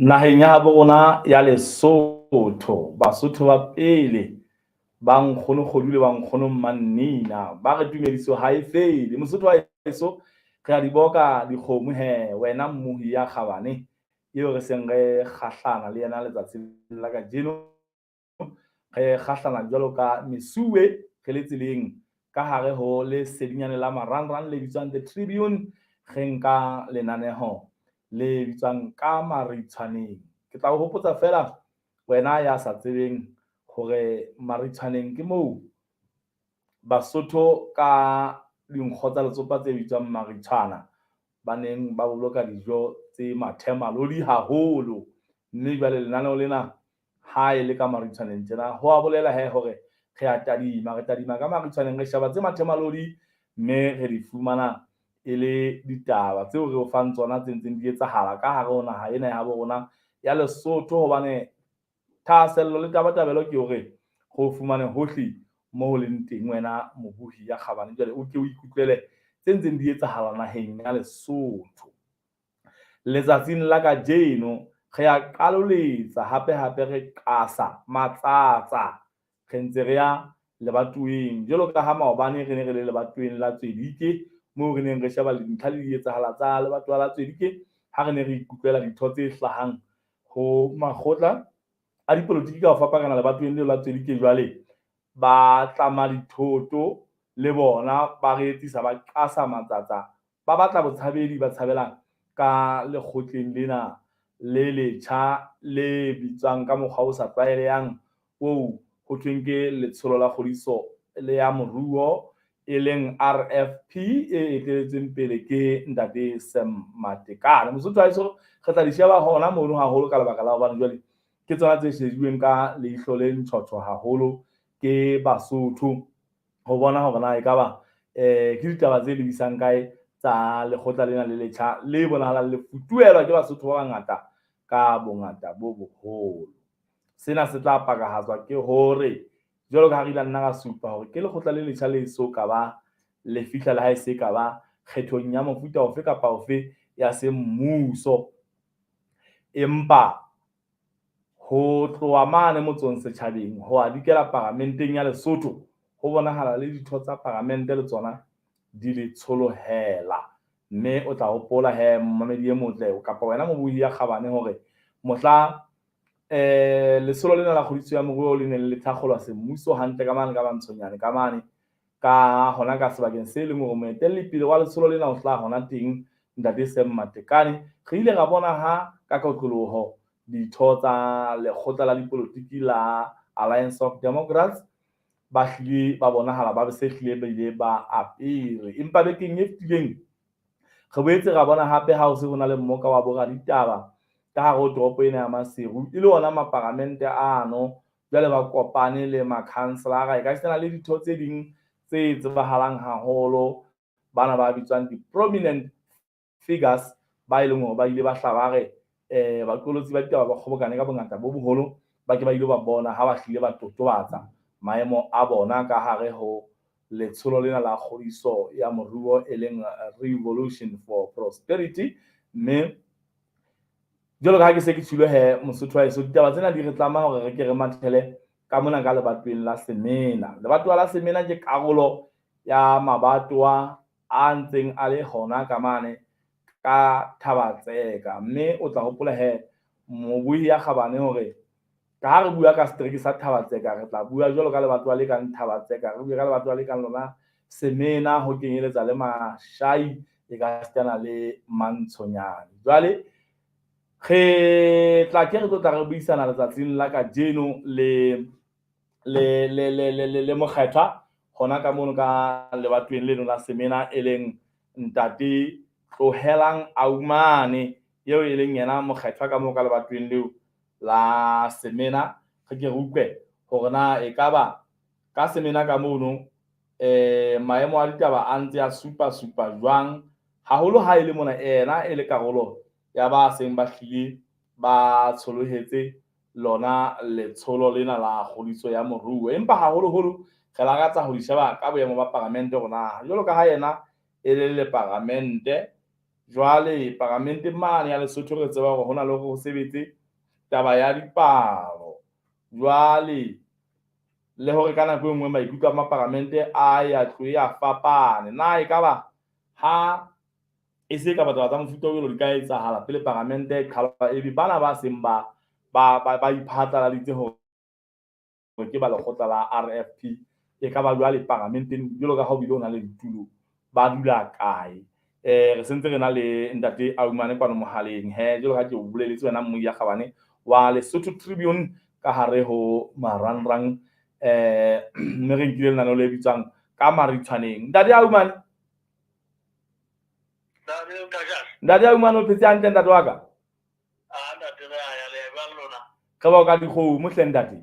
Naheng ya habo rona ya Lesotho, Basotho ba pele ba nkgono Kgodu le ba nkgono Mmannina ba re tumediso ha e fele. Mosotho wa heso re a di boka dikgomo hee wena mmohi ya kgabane eo re seng re kgahlana le yena letsatsing la kajeno. Re kgahlana jwalo ka mesuwe re le tseleng ka hare ho lesedinyane la marangrang le bitswang The Tribune. Re nka lenaneho le bitswang ka maritshwaneng. Ke tla o hopotsa feela wena ya sa tsebeng hore maritshwaneng ke moo Basotho ka dinkgo tsa letsopa tse bitswang maritshwana ba neng ba boloka dijo tse mathemalodi haholo. Mme jwale lenaneo lena ha e le ka maritshwaneng tjena, ho a bolela hee hore re a tadima, re tadima ka maritshwaneng, re sheba tse mathemalodi mme re di fumana e le ditaba tseo re o fang tsona tse ntseng di etsahala ka hare ho naha ena ya habo rona ya Lesotho. Hobane thahasello le tabatabelo ke hore re o fumane hohle mo ho leng teng wena mobohi ya kgabane. Jwale o ke o ikutlwele tse ntseng di etsahala naheng ya Lesotho. Letsatsing la kajeno re a qaloletsa hape hape re qasa matsatsa re ntse re ya lebatoweng jwalo ka ha maobane re ne re le lebatoweng la Tswedike moo re neng re sheba dintlha le dietsahala tsa lebatowa la Tswedike ha re ne re ikutlwela ditho tse hlahang ho makgotla a dipolotiki ka ho fapana lebatoweng leo la Tswedike. Jwale ba tlama dithoto le bona ba re etsisa ba qasa matsatsa ba batla botshabedi ba tshabela ka lekgotleng lena le letjha le bitswang ka mokgwa o sa tlwaelehang oo ho thweng ke letsholo la kgodiso le ya moruo e leng RFP e eteletsweng pele ke ntate Sam Matekane. Mosotho wa heso re tla di sheba hona mono haholo ka lebaka la hobane jwale ke tsona tse shejuweng ka leihlo le ntjhotjho haholo ke Basotho ho bona hore na ekaba ke ditaba tse lebisang kae tsa lekgotla lena le letjha le bonahalang le futuhelwa ke Basotho ba bangata ka bongata bo boholo. Sena se tla pakahatswa ke hore jwalo ka ha re ile nna ra supa hore ke lekgotla le letjha le so ka ba le fihla le ha e se ka ba kgethong ya mofuta ofe kapa ofe ya semmuso. Empa ho tloha mane motsong setjhabeng ho a dikela paramenteng ya Lesotho, ho bonahala le ditho tsa paramente le tsona di le tsholohela. Mme o tla hopola he momamedi e motle kapa wena mobohi ya kgabane hore mohla letsholo lena la kgodiso ya moruo le neng le thakgolwa semmuso hantle ka mane ka Mantshonyane ka mane ka hona ka sebakeng se leng hore moetelli pele wa letsholo lena o hlaha hona teng ntate Sam Matekane, re ile ra bona ha ka kotloloho ditho tsa lekgotla la dipolotiki la Alliance of Democrats ba hlile ba bonahala ba se hlile ba ile ba apere. Empa bekeng e fetileng re boetse ra bona hape ha ho se ho na le mmoka wa boraditaba ka hare ho toropo ena ya Maseru e le ona maparamente ano jwale ba kopane le makhanselara e ka sena le ditho tse ding tse tsebahalang haholo bana ba bitswang di-prominent figures ba e leng hore ba ile ba hla ba re baqolotsi ba ditaba ba kgobokane ka bongata bo boholo ba ke ba ile ba bona ha ba hlile ba totobatsa maemo a bona ka hare ho letsholo lena la kgodiso ya moruo e leng Revolution for Prosperity. Mme jwalo ka ha ke se ke tshilo he Mosotho wa heso, ditaba tsena di re tlama hore re ke re mathele ka mona ka lebatoweng la Semena. Lebatowa la Semena ke karolo ya mabatowa a ntseng a le hona ka mane ka Thaba-Tseka. Mme o tla hopola he mobohi ya kgabane hore ka ha re bua ka setereke sa Thaba-Tseka, re tla bua jwalo ka lebatowa le kang Thaba-Tseka, re bue ka lebatowa le kang lona Semena ho kenyeletsa le Mashai e ka sitana le Mantshonyane. Jwale re tla ke re tlo tla re buisana letsatsing la kajeno le mokgethwa hona ka mono ka lebatoweng leno la Semena e leng ntate Tlohelang Aumane eo e leng yena mokgethwa ka moo ka lebatoweng leo la Semena. Re ke re utlwe hore na ekaba ka Semena ka mono maemo a ditaba a ntse a supa supa jwang haholo ha e le mona ena e le karolo ya ba seng ba hlile ba tsholohetse lona letsholo lena la kgodiso ya moruo. Empa haholoholo re lakatsa ho di sheba ka boemo ba paramente hore na jwalo ka ha yena e le leparamente. Jwale paramenteng mane ya Lesotho re tseba hore hona le hore ho sebetse taba ya dipalo. Jwale le hore ka nako e nngwe maikutlo a maparamente a ya tlohe a fapane. Na ekaba ha e se kapa taba tsa mofuta o jwalo di ka etsahala pele paramente e qhalwa, ebe bana ba seng ba iphatlaladitse hore ke ba lekgotla la RFP, e ka ba jwale paramenteng jwalo ka ha o bile o na le ditulo, ba dula kae? Re sentse re na le ntate Aumane kwano mohaleng he, jwalo ka ha ke o boleletse wena mmui ya kgabane wa Lesotho Tribune ka hare ho marangrang, mme re nkile lenaneo le bitswang ka maritshwaneng. Ntate Aumane, ntate Aumane o phetse hantle ntate wa ka? Re boka dikgomo hle ntate.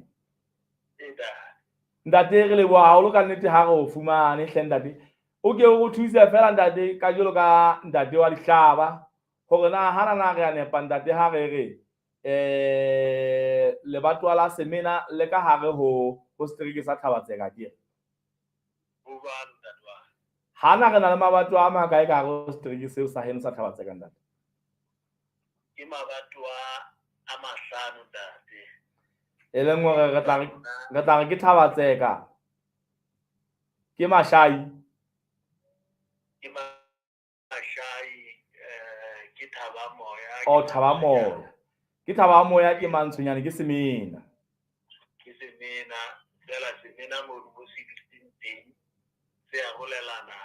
Ntate re leboha haholo ka nnete ha re o fumane hle ntate. O ke o thuse fela ntate ka jwalo ka ntate wa dihlaba hore na hana na re a nepa ntate ha re re lebatowa la Semena le ka hare ho setereke sa Thaba-Tseka ke. Hana re na le mabatowa a makae ka hare ho setereke seo sa heno sa Thaba-Tseka ntate? Ke mabatowa a mahlano ntate. E leng hore re tla re ke Thaba-Tseka, ke Mashai, ke Mashai, ke Thaba Moya. Oh, Thaba Moya. Ke Thaba Moya, ke Mantshonyane, ke Semena. Ke Semena, fela Semena mo mo se dutseng teng, se arolelana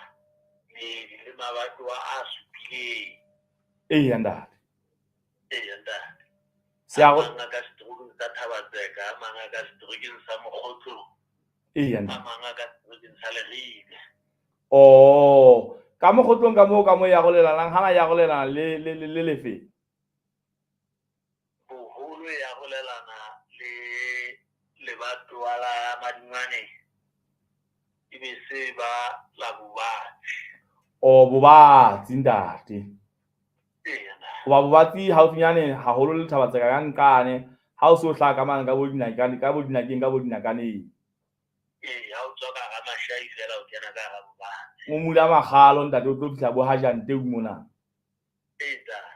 meedi le mabatowa a supileng. Eya ntate. Eya ntate. Se A mang a ka seterekeng sa Thaba-Tseka, a mang a ka seterekeng sa Mokgotlong. Eya A ntate. mang a ka seterekeng sa Leribe. Oh, ka Mokgotlong ka moo ka mo ya arolelanang, hana ya arolelana le lefe? Boholo ya arolelana le lebatowa la Madingwane, e be se ba la Bobatsi. Oh, Bobatsi ntate. Eya ntate. Hoba Bobatsi haufinyane haholo le Thaba-Tseka ka nqane, ha o so hlaha ka mane ka bo dinakane, ka bo dinakeng, ka bo dinakaneng. Ee, ha o tswa ka hara Mashai fela o kena ka hara Bobatsi. O mula makgalo ntate, o tlo fihla bo Hajanteu mona. Ee ntate.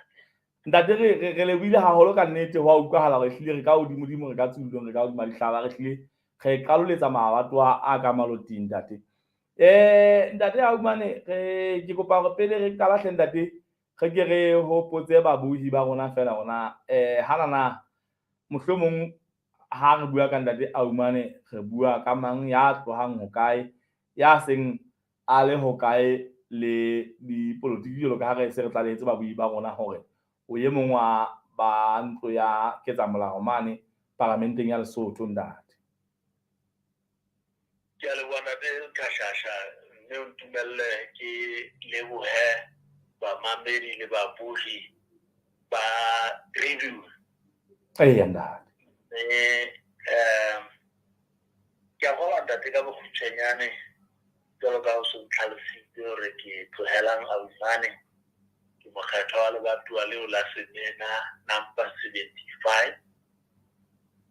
Ntate re lebohile haholo ka nnete, ho a utlwahala hore ehlile re ka hodimodimo, re ka tsulong, re ka hodima dihlaba, re hlile re qaloletsa mabatowa a ka maloting ntate. Ntate Aumane, re ke kopa hore pele re qala hle ntate, re ke re hopotse babohi ba rona fela hore hana na mohlomong ha re bua ka ntate Aumane, re bua ka mang ya tlohang hokae, ya seng a le hokae le dipolotiki jwalo ka ha re se re tlalehetse babohi ba rona hore o e mong wa ba ntlo ya ketsamolao mane paramenteng ya Lesotho ntate. Ke a leboha ntate Khashasha, mme o ntumelle ke lebohe bamamedi le babohi ba Tribune. Eya ntate. Mme ke a kgolwa ntate ka bokgutshwanyane jwalo ka ha o so ntlhalositse hore ke tlohelang Aumane, ke mokgethwa wa lebatowa leo la Semena number 75,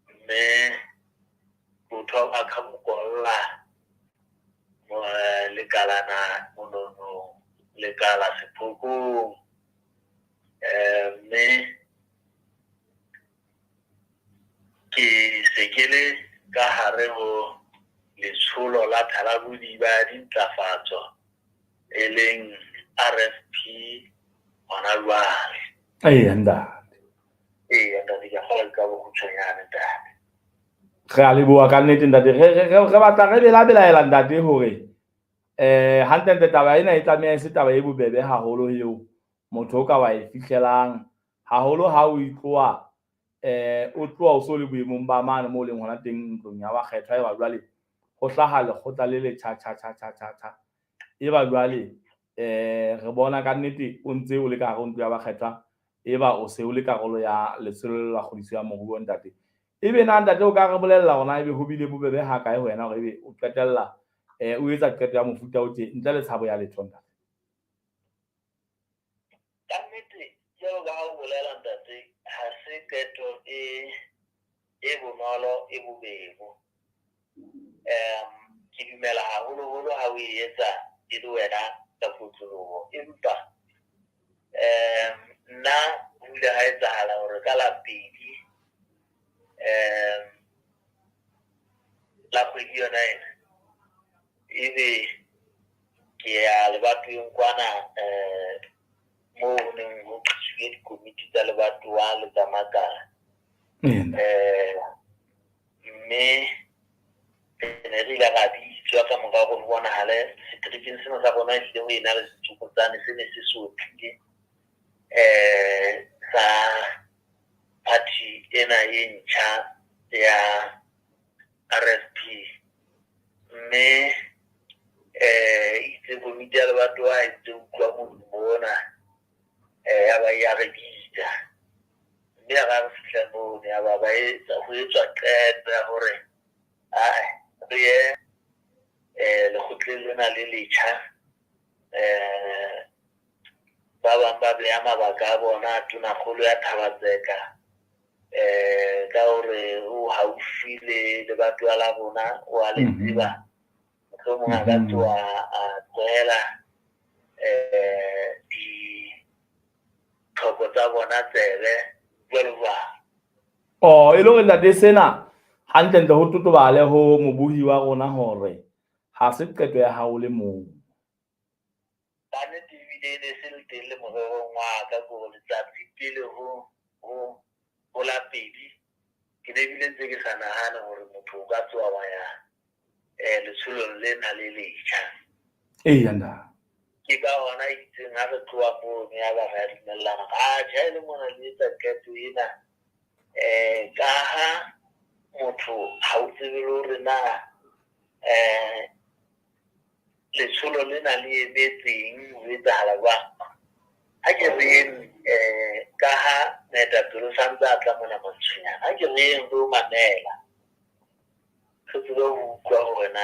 mme botho ba ka bokolla lekalana mononong, lekala sephokong, mme ke se ke le ka hare ho letsholo la thalabodi ba dintlafatso e leng RFP hona jwale. Eya ntate. Eya ntate, ke a kgolwa ka bokgutshwanyane ntate. Re a leboha ka nnete ntate. Re batla re bela-belaela ntate hore hantlentle taba ena e tlameha e se taba e bobebe haholo eo motho o ka wa e fihlelang haholo ha o itloha o tloha o so le boemong ba mane moo leng hona teng ntlong ya bakgethwa, eba jwale ho hlaha lekgotla le le tjha tjha tjha tjha tjha tjha, eba jwale re bona ka nnete o ntse o le ka hare ho ntlo ya bakgethwa, eba o se o le karolo ya letsholo la kgodiso ya moruo ntate. Ebe na ntate o ka re bolella hore na ebe ho bile bobebe ha kae ho wena hore ebe o qetella o etsa qeto ya mofuta o tje ntle le tshabo ya letho ntate? Ka nnete jwalo ka ha o bolela ntate, ha se qeto e bonolo e bobebo. Ke dumela haholoholo ha o e etsa e le wena ka kotloloho, empa Nna ho ile ha etsahala hore ka la pedi la kgwedi yona ena, ebe ke ya lebatoweng kwana moo ho neng ho qisitswe dikomiti tsa lebatowa le tsa makala. Mme re ne re ile ra bitswa ka mora hore ho bonahale seterekeng sena sa rona ehlile ho ena le setsokotsane se ne se sotlile sa party ena e ntjha ya RFP. Mme itse komiti ya lebatowa e ntse utlwa modumo ona, ya ba ya re bitsa. Mme ha re fihla moo ya ba ba etsa ho etswa qeto ya hore ae re ye lekgotleng lena le letjha. Ba bang ba beha mabaka a bona, tonakgolo ya Thaba-Tseka ka hore o haufi le lebatowa la rona, o a le tseba, mohlomong a ka tsoha a tlohela ditlhoko tsa bona tsebe jwalo jwalo. Oh, e le hore ntate sena hantlentle ho totobale ho mobohi wa rona hore ha se qeto ya hao le mong. Ka nnete ebile e ne se le teng le morerong wa ka, ke hore letsatsi pele ho la pedi, ke ne ebile ntse ke sa nahane hore motho o ka tsoha wa ya letsholong lena le letjha. Eya ntate. Ke ka hona itseng ha re tloha mono ya ba re a dumellana, atjhe ha e le mona le etsa qeto ena ka ha motho ha o tsebe le hore na letsholo lena le emetseng ho etsahala jwang. Ha ke reng ka ha moetapele o santse a tla mona Mantshonyana, ha ke reng re o mamela, re tsebe ho utlwa hore na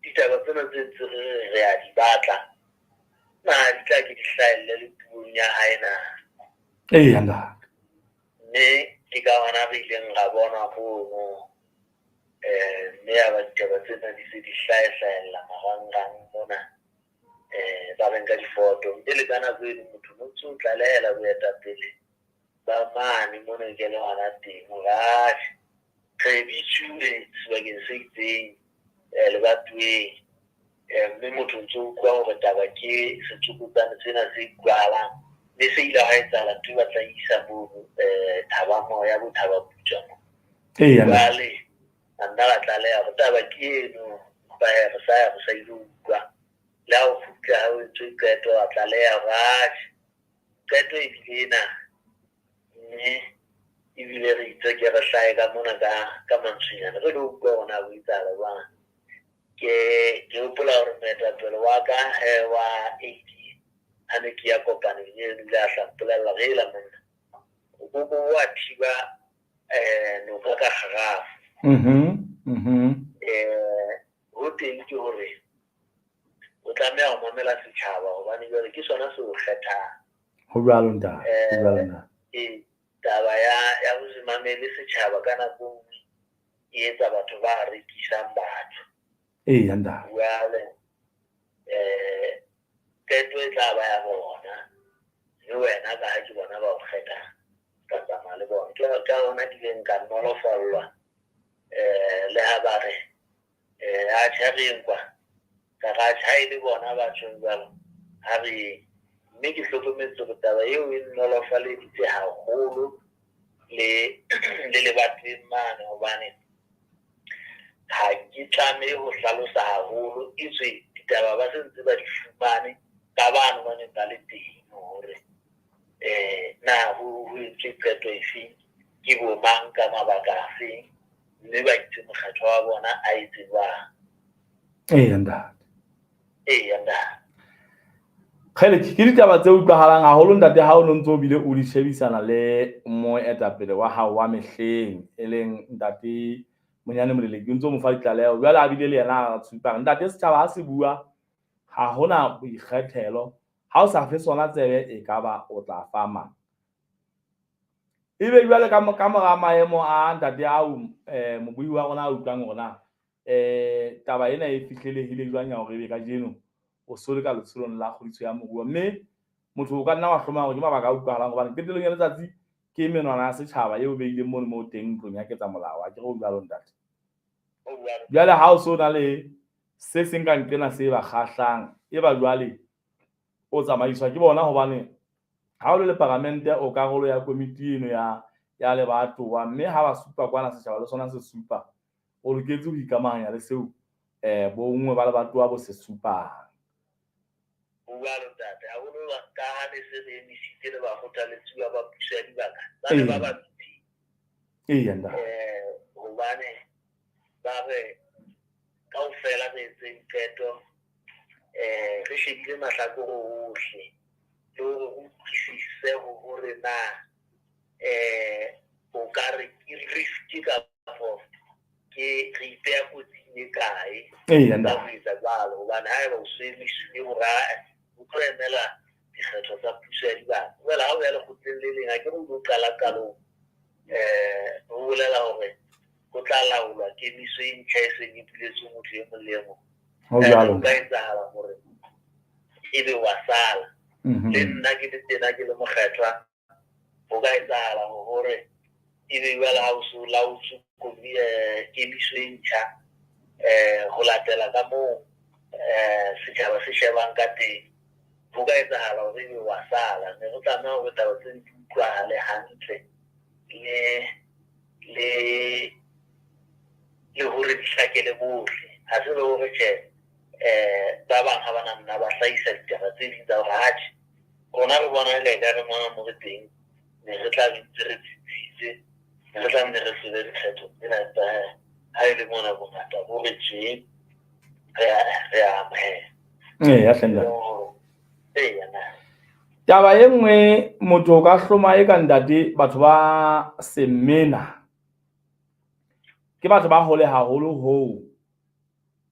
ditaba tsena tse ntse re re a di batla, na di tla ke di hlahelle le puong ya hae na. Eya ntate. Mme ke ka hona re ileng ra bona mono mme ya ba ditaba tsena di se di hlahehlahella marangrang mona, ba re nka difoto. Mme le ka nako eno motho o ntso o tlalehela boetapele ba mane mona ke le hona teng hore atjhe re bitsuwe sebakeng se itseng lebatoweng, mme motho o ntso utlwa hore taba ke setsokotsane sena se utlwahalang. Mme se ile ha etsahala ntho e batlang isa mono Thaba Moya bo Thaba Putswa mo. Jwale nna ra tlaleha hore taba ke eno, empa hee re sa ya re sa ile utlwa. Le ha o kgutla ha o entswe qeto, wa tlaleha hore atjhe qeto e bile ena, mme ebile re itse ke re hlahe ka mona ka Mantshonyana re lo utlwa hore na ho etsahala jwang. Ke hopola hore moetapele wa ka wa AD ha ne ke ya kopanong eno, o ile a hla mpolella hore hela monna o bo wa thiba noka ka kgarafu. Ho teng ke hore o tlameha ho mamela setjhaba hobane jwale ke sona se o kgethang. Ho jwalo ntate, ho jwalo ntate. Taba ya ho se mamele setjhaba ka nako e nngwe e etsa batho ba rekisang batho. Eya ntate. Jwale qeto e tla ba ya bona, mme wena ka ha ke bona ba o kgethang, ka tsamaya le bona. Ke ka hona ke ileng ka nolofallwa le ha ba re atjhe ha re yeng kwa, ka re atjhe ha e le bona ba tjhong jwalo ha re yeng. Mme ke hlokometse hore taba eo e nolofaleditse haholo le lebatoweng mane, hobane ha ke tlamehe ho hlalosa haholo, etswe ditaba ba se ntse ba di fumane ka bano ba neng ba le teng hore na ho entswe qeto efeng, ke bo mang ka mabaka afeng, mme ba itse mokgatlo wa bona a etse jwang. Eya ntate. Eya ntate. Kgele, ke ditaba tse utlwahalang haholo ntate ha o no ntso o bile o di shebisana le moetapele wa hao wa mehleng e leng ntate Monyane Moleleki, o ntso mo fa ditlaleho. Jwale a bile le yena a tshupa ntate setjhaba ha se bua ha hona boikgethelo, ha o sa fe sona tsebe e ka ba o tla fa mang. Ebe jwale ka mora maemo a ntate ao mobuhi wa rona a utlwang hore na taba ena e fihlelehile jwang ya hore ebe kajeno o so le ka letsholong la kgodiso ya moruo, mme Motho o ka nna wa hloma hore ke mabaka a utlwahalang hobane qetellong ya letsatsi ke menwana ya setjhaba eo beileng mono moo teng ntlong ya ketsamolao. A ke re ho jwalo, ntate? Jwale ha o so na le se seng ka nqena se ba kgahlang, e ba jwale o tsamaiswa ke bona hobane ha o le paramente o karolo ya komiti eno ya lebatowa, mme ha ba supa kwana setjhaba le sona se supa, o loketse ho ikamahanya le seo bonngwe ba lebatowa bo se supang. Ho jwalo, ntate, haholo ka ha ne se re emisitse le bakgothaletsuwa ba puso ya dibaka, ba ne ba ba bitsitse. Eya, ntate. Hobane ba re kaofela re etseng qeto, re shebile mahlakore ohle, le hore re utlwisise hore na o ka re ke risk kapo ke re ipeha kotsing e kae ka ho etsa jwalo. Hobane haeba o so emisiwe hore o tlo emela dikgetho tsa puso ya dibaka, jwale ha o ya lekgotleng le leng, ha ke re o tlo qala qalong, ho bolela hore ho tla laolwa kemiso e ntjha e seng e buletswe motho e mong le e mong. Ho jwalo. Ho ka etsahala hore ebe wa sala. Le nna ke le tena ke le mokgethwa, ho ka etsahala hore ebe jwale ha o so laotswe kemiso e ntjha, ho latela ka moo setjhaba se shebang ka teng, ho ka etsahala hore ebe wa sala. Mme ho tlameha hore taba tse di utlwahale hantle le hore di hlakele bohle. Ha se le hore tjhe, ba bang ha ba na nna ba hlahisa ditaba tse ding tsa hore atjhe, rona re bona le ekare mona mo re teng, ne re tla be ntse re tsitsitse, ne re tla nne re tsebe dikgetho tsena tsa ha e le mona bongata bo re tje, re a amohela. Eya, hle ntate. Eya, na. Taba e nngwe motho o ka hloma e ka ntate, batho ba Semena ke batho ba hole haholo hoo,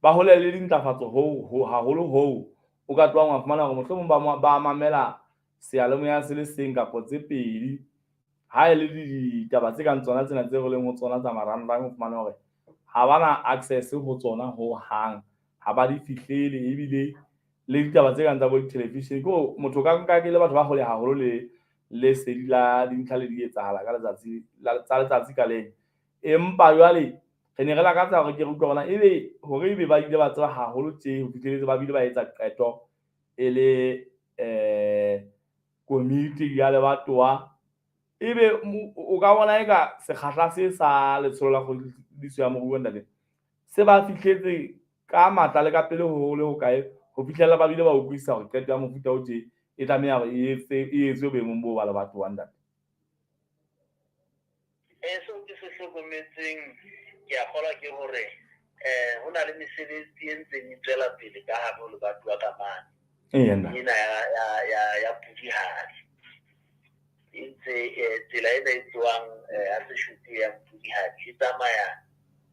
ba hole le dintlafatso hoo haholo hoo, o ka tlohang wa fumana hore mohlomong ba mamela seyalemoya se le seng kapa tse pedi. Ha e le ditaba tse kang tsona tsena tse re leng ho tsona tsa marangrang, o fumane hore ha bana access ho tsona hohang, ha ba di fihlele. Ebile le ditaba tse kang tsa bo di-television, ke hore motho o ka nka ke le batho ba hole haholo le lesedi la dintlha le di etsahala ka letsatsi tsa letsatsi ka leng. Empa jwale re ne re lakatsa hore ke re utlwe hore na ebe hore ebe ba ile ba tseba haholo tje ho fihlelletse ba bile ba etsa qeto e le komiti ya lebatowa, ebe o ka bona eka sekgahla se sa letsholo la kgodiso ya moruo ntate se ba fihletse ka matla le ka pele ho le hokae ho fihlella ba bile ba utlwisisa hore qeto ya mofuta o tje e tlameha hore e etswe boemong boo ba lebatowa ntate? Seo ke se hlokometseng, ke a kgolwa ke hore ho na le mesebetsi e ntseng e tswela pele ka hare ho lebatowa ka mane. Eya, ntate. Ena ya Pudihadi. E ntse tsela ena e tlohang ha Seshuti ya Pudihadi e tsamaya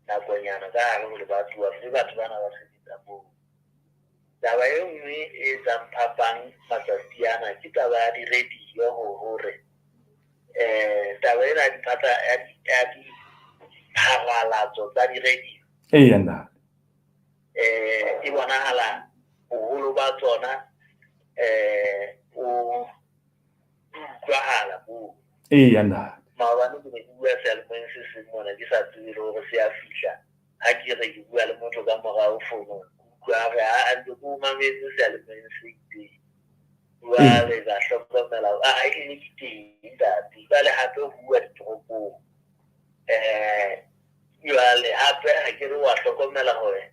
nakonyana ka hare ho lebatowa, mme batho bana ba sebetsa moo. Taba e nngwe e etsang phapang matsatsi ana ke taba ya di-radio, hore taba ena ya diphatla, ya dipharwalatso tsa di-radio. Eya, ntate. E bonahala boholo ba tsona o utlwahala moo. Eya, ntate. Maobane ke ne ke bua seyalemoyeng se seng mona, ke sa tsebe le hore se a fihla. Ha ke re ke bua le motho ka morao founong, ke utlwa a re, ha, ntse ke o mametse seyalemoyeng se itseng. Jwale ka hlokomela hore, ah, ehlile ke teng ntate. Jwale hape ho bua ditoropong. Jwale hape ha ke re wa hlokomela hore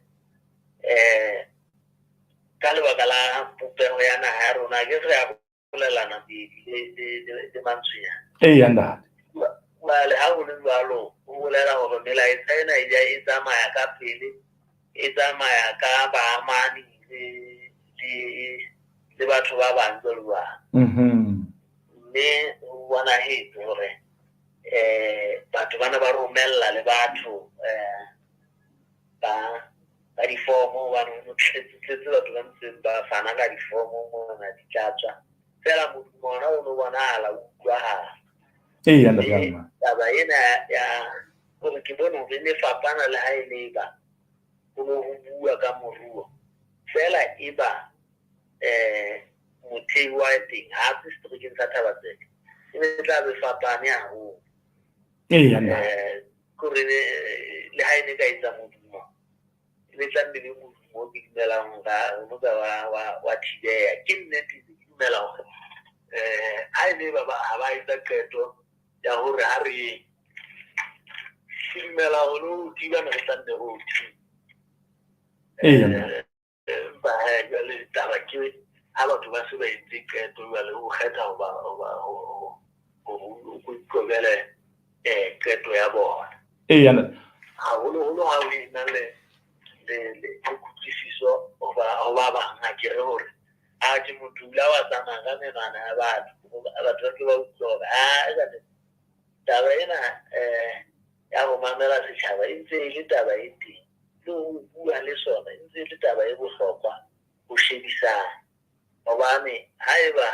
ka lebaka la popeho ya naha ya rona, ke re ya bolelana le mantswenyana. Eya, ntate. Jwale ha ho le jwalo, ho bolela hore melaetsa ena e ja e tsamaya ka pele, e tsamaya ka baamani le batho ba bang jwalo jwalo. Mme ho bonahetse hore batho bana ba romella le batho ba difomo, hobane ho tletse batho ba ntseng ba fana ka difomo mona di tlatswa. Feela modumo ona o no bonahala o utlwahala. Eya, ntate. Mme taba ena ya hore ke bone hore e ne fapana le ha e ne ba ho no ho bua ka moruo. Feela e ba Mothei wa teng ha se seterekeng sa Thaba-Tseka, e ne tla be fapane haholo. Eya ntate. Kore le ha e ne ka etsa modumo, e ne tla nne le modumo o ke dumelang hore o ka wa thibeha. Ke nnete, ke dumela hore ha e ne ba ha ba etsa qeto ya hore ha re yeng, ke dumela hore o thiba ne re tla nne re o thibe. Eya ntate. Empa hee jwale taba ke ha batho ba se ba entse qeto jwale o kgetha ho o ikobele qeto ya bona. Eya ntate. Haholoholo ha o ena le kutlwisiso ho ba bang, ha ke re hore a ke motho o ile wa tsamaya ka menwana ya batho, batho ba ke ba utlwa hore a taba ena ya ho mamela setjhaba e ntse e le taba e teng, le ho bua le sona e ntse e le taba e bohlokwa ho shebisana. Hobane haeba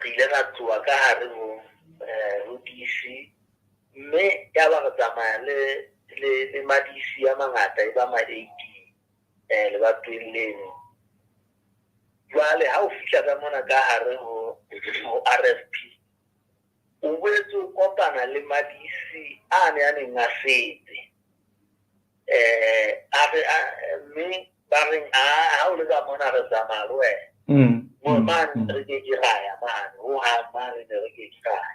re ile ra tloha ka hare ho DC, mme ya ba re tsamaya le ma-DC a mangata, e ba ma-AD lebatoweng leno. Jwale ha o fihla ka mona ka hare ho RFP, o boetse o kopana le ma-DC ane a neng a setse, mme ba reng ha o le ka mona re tsamaya le wena. Mo mane re ke ke ra ya mane, hohang mane ne re ke ke ra ya.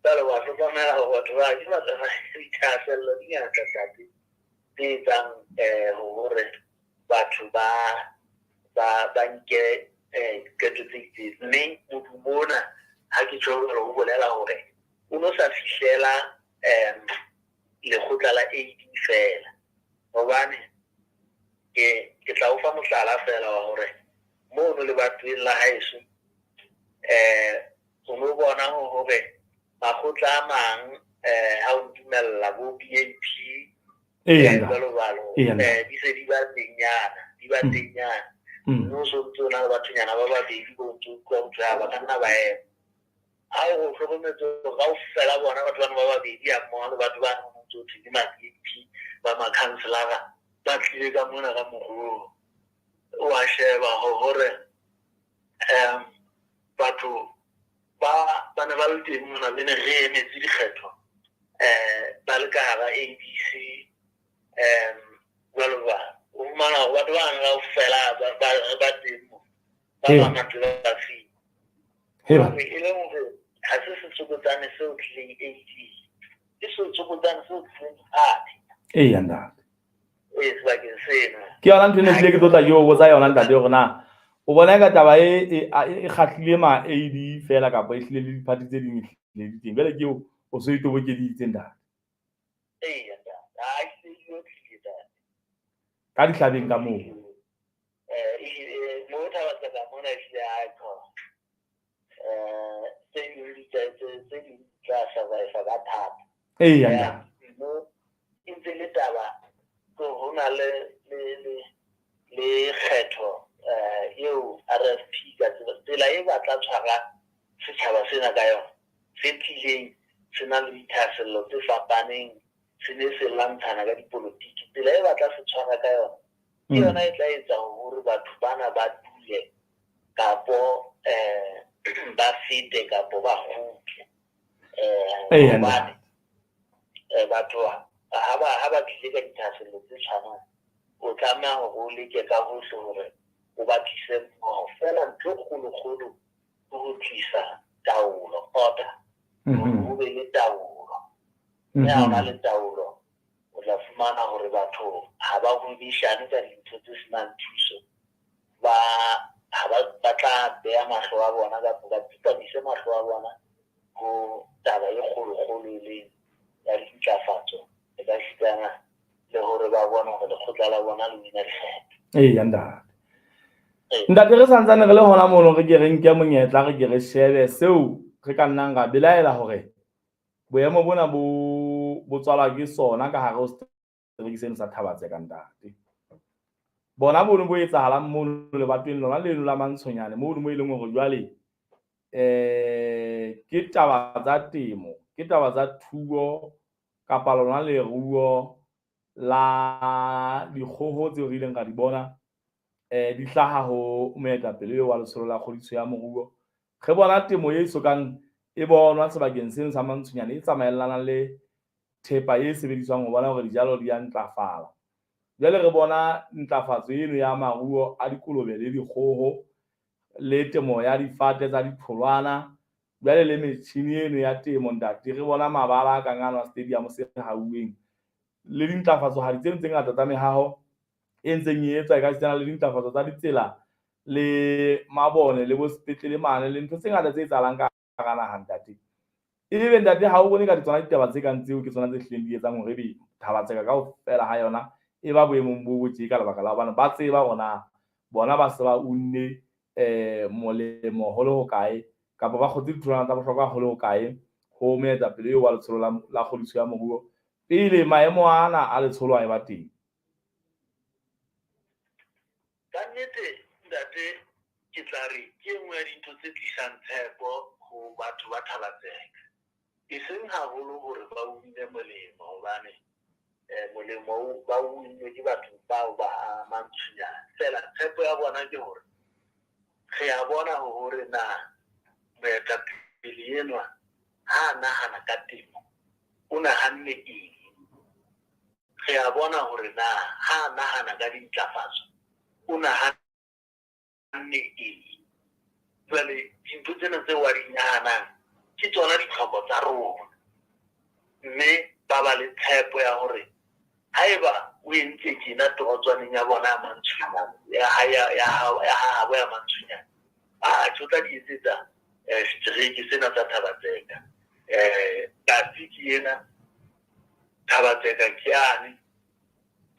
Jwale wa hlokomela hore batho ba ke batho ba dithahasello di ngata ntate, tse etsang hore batho ba nke diqeto tse itseng. Mme modumo ona ha ke tjho jwalo, ho bolela hore o no sa fihlela lekgotla la AD feela. Hobane ke tla o fa mohlala feela wa hore mono lebatoweng la haeso, o no bona hore makgotla a mang ha o dumella bo BAP, jwalo jwalo, di se di ba tengnyana, di ba tengnyana. Mme o so ntse o na le bathonyana ba babedi bo ntso utlwa ho thwe ha ba ka nna ba ema. Ha o hlokometse hore kaofela bona batho bana ba babedi ha mmoho le batho ba neng ntse ho thwe ke ma-B A P ba ma-councillor-a ba tlile ka mona ka moruo. Wa sheba hore batho ba ne ba le teng mona, le ne re emetse dikgetho, ba le ka hara ABC, jwalo jwalo. O fumana hore batho ba bang kaofela ba teng mo, ba bangata ba fiwa. E leng hore ha se setsokotsane seo tlileng AD, ke setsokotsane seo tlileng party. Eya ntate. Ee, sebakeng sena. Ke yona ntho e ne tlile ke tlo tla ke o botsa yona ntate, hore na o bona eka taba e kgahlile ma AD feela kapa e hlile le di-party tse ding e hlile di teng. Jwale ke o so itobokeditse ntate. Eya ntate, ha e hlile e tlile ntate. Ka dihlabeng ka moo. Mo Thaba-Tseka mona e hlile ha e qhoba. Tse ding di tse ding di tla survive ka thata. Eya ntate. Mo e ntse le taba ho na le kgetho eo RFP ka tsela e batla tshwara setjhaba sena ka yona, se tlileng se na le dithahasello tse fapaneng, se ne se lwantshana ka dipolotiki. Tsela e batla se tshwara ka yona ke yona e tla etsa hore batho bana ba dule kapo ba fete kapo ba kgutle. Hobane batho ha ba tlile ka dithahasello tse tshwanang, o tlameha hore o leke ka hohle hore o ba tlise mmoho. Feela ntho e kgolo-kgolo ke ho tlisa taolo, order. Hore ho be le taolo. Mme ha hona le taolo, o tla fumana hore batho ha ba hwebishane ka dintho tse senang thuso. Ba ha ba tla beha mahlo a bona kapa ba tsipamise mahlo a bona ho taba e kgolo-kgolo e leng ya dintlafatso, e ka sitana le hore ba bone hore lekgotla la bona le wina dikgetho. Eya ntate. Ntate, re santsane re le hona mono, re ke re nke monyetla, re ke re shebe seo re ka nnang ra belaela hore boemo bona bo tswalwa ke sona ka hare ho setereke seno sa Thaba-Tseka ntate. Bona bono bo etsahalang mono lebatoweng lona leno la Mantshonyane, mono mo e leng hore jwale ke taba tsa temo, ke taba tsa thuo kapa lona leruo la dikgoho tseo re ileng ra di bona Di hlaha ho moetapele eo wa letsholo la kgodiso ya moruo. Re bona temo e sokang e bonwa sebakeng seno sa Mantsonyane e tsamaellanang le thepa e sebediswang ho bona hore dijalo di a ntlafala. Jwale re bona ntlafatso eno ya maruo a dikolobe le dikgoho le temo ya difate tsa ditholwana, jwale le metjhini eno ya temo ntate. Re bona mabala a kang ano a stadium se hauweng le dintlafatsohadi tseno tse ngata tsa mehaho e ntseng e etswa, e ka sitana le dintlafatso tsa ditsela le mabone le bo sepetlele mane le ntho tse ngata tse etsahalang ka hara naha ntate. Ebe ntate ha o bone ka tsona ditaba tse kang tseo ke tsona tse hlileng di etsang hore ebe Thaba-Tseka kaofela ha yona e ba boemong bo bo tje ka lebaka la hobane ba tseba hore na bona ba se ba unne molemo ho le hokae kapa ba kgotse ditholwana tsa bohlokwa ho le hokae ho moetapele eo wa letsholo la kgodiso ya moruo pele maemo ana a letsholo a e ba teng. Ka nnete ntate, ke tla re ke e nngwe ya dintho tse tlisang tshepo ho batho ba Thaba-Tseka. E seng haholo hore ba unne molemo, hobane molemo ba unnwe ke batho bao ba Mantsonyane. Feela tshepo ya bona ke hore re a bona hore na moetapele enwa ha a nahana ka temo o nahanne eng. Re a bona hore na ha a nahana ka dintlafatso o nahanne eng. Jwale dintho tsena tseo a di nahanang ke tsona ditlhoko tsa rona, mme ba ba le tshepo ya hore haeba o entse tjena torotswaneng ya bona ya Mantsonyane, ya habo ya Mantsonyane, a tlo tla di etsetsa setereke sena sa Thaba-Tseka. Katsi ke ena, Thaba-Tseka ke yane,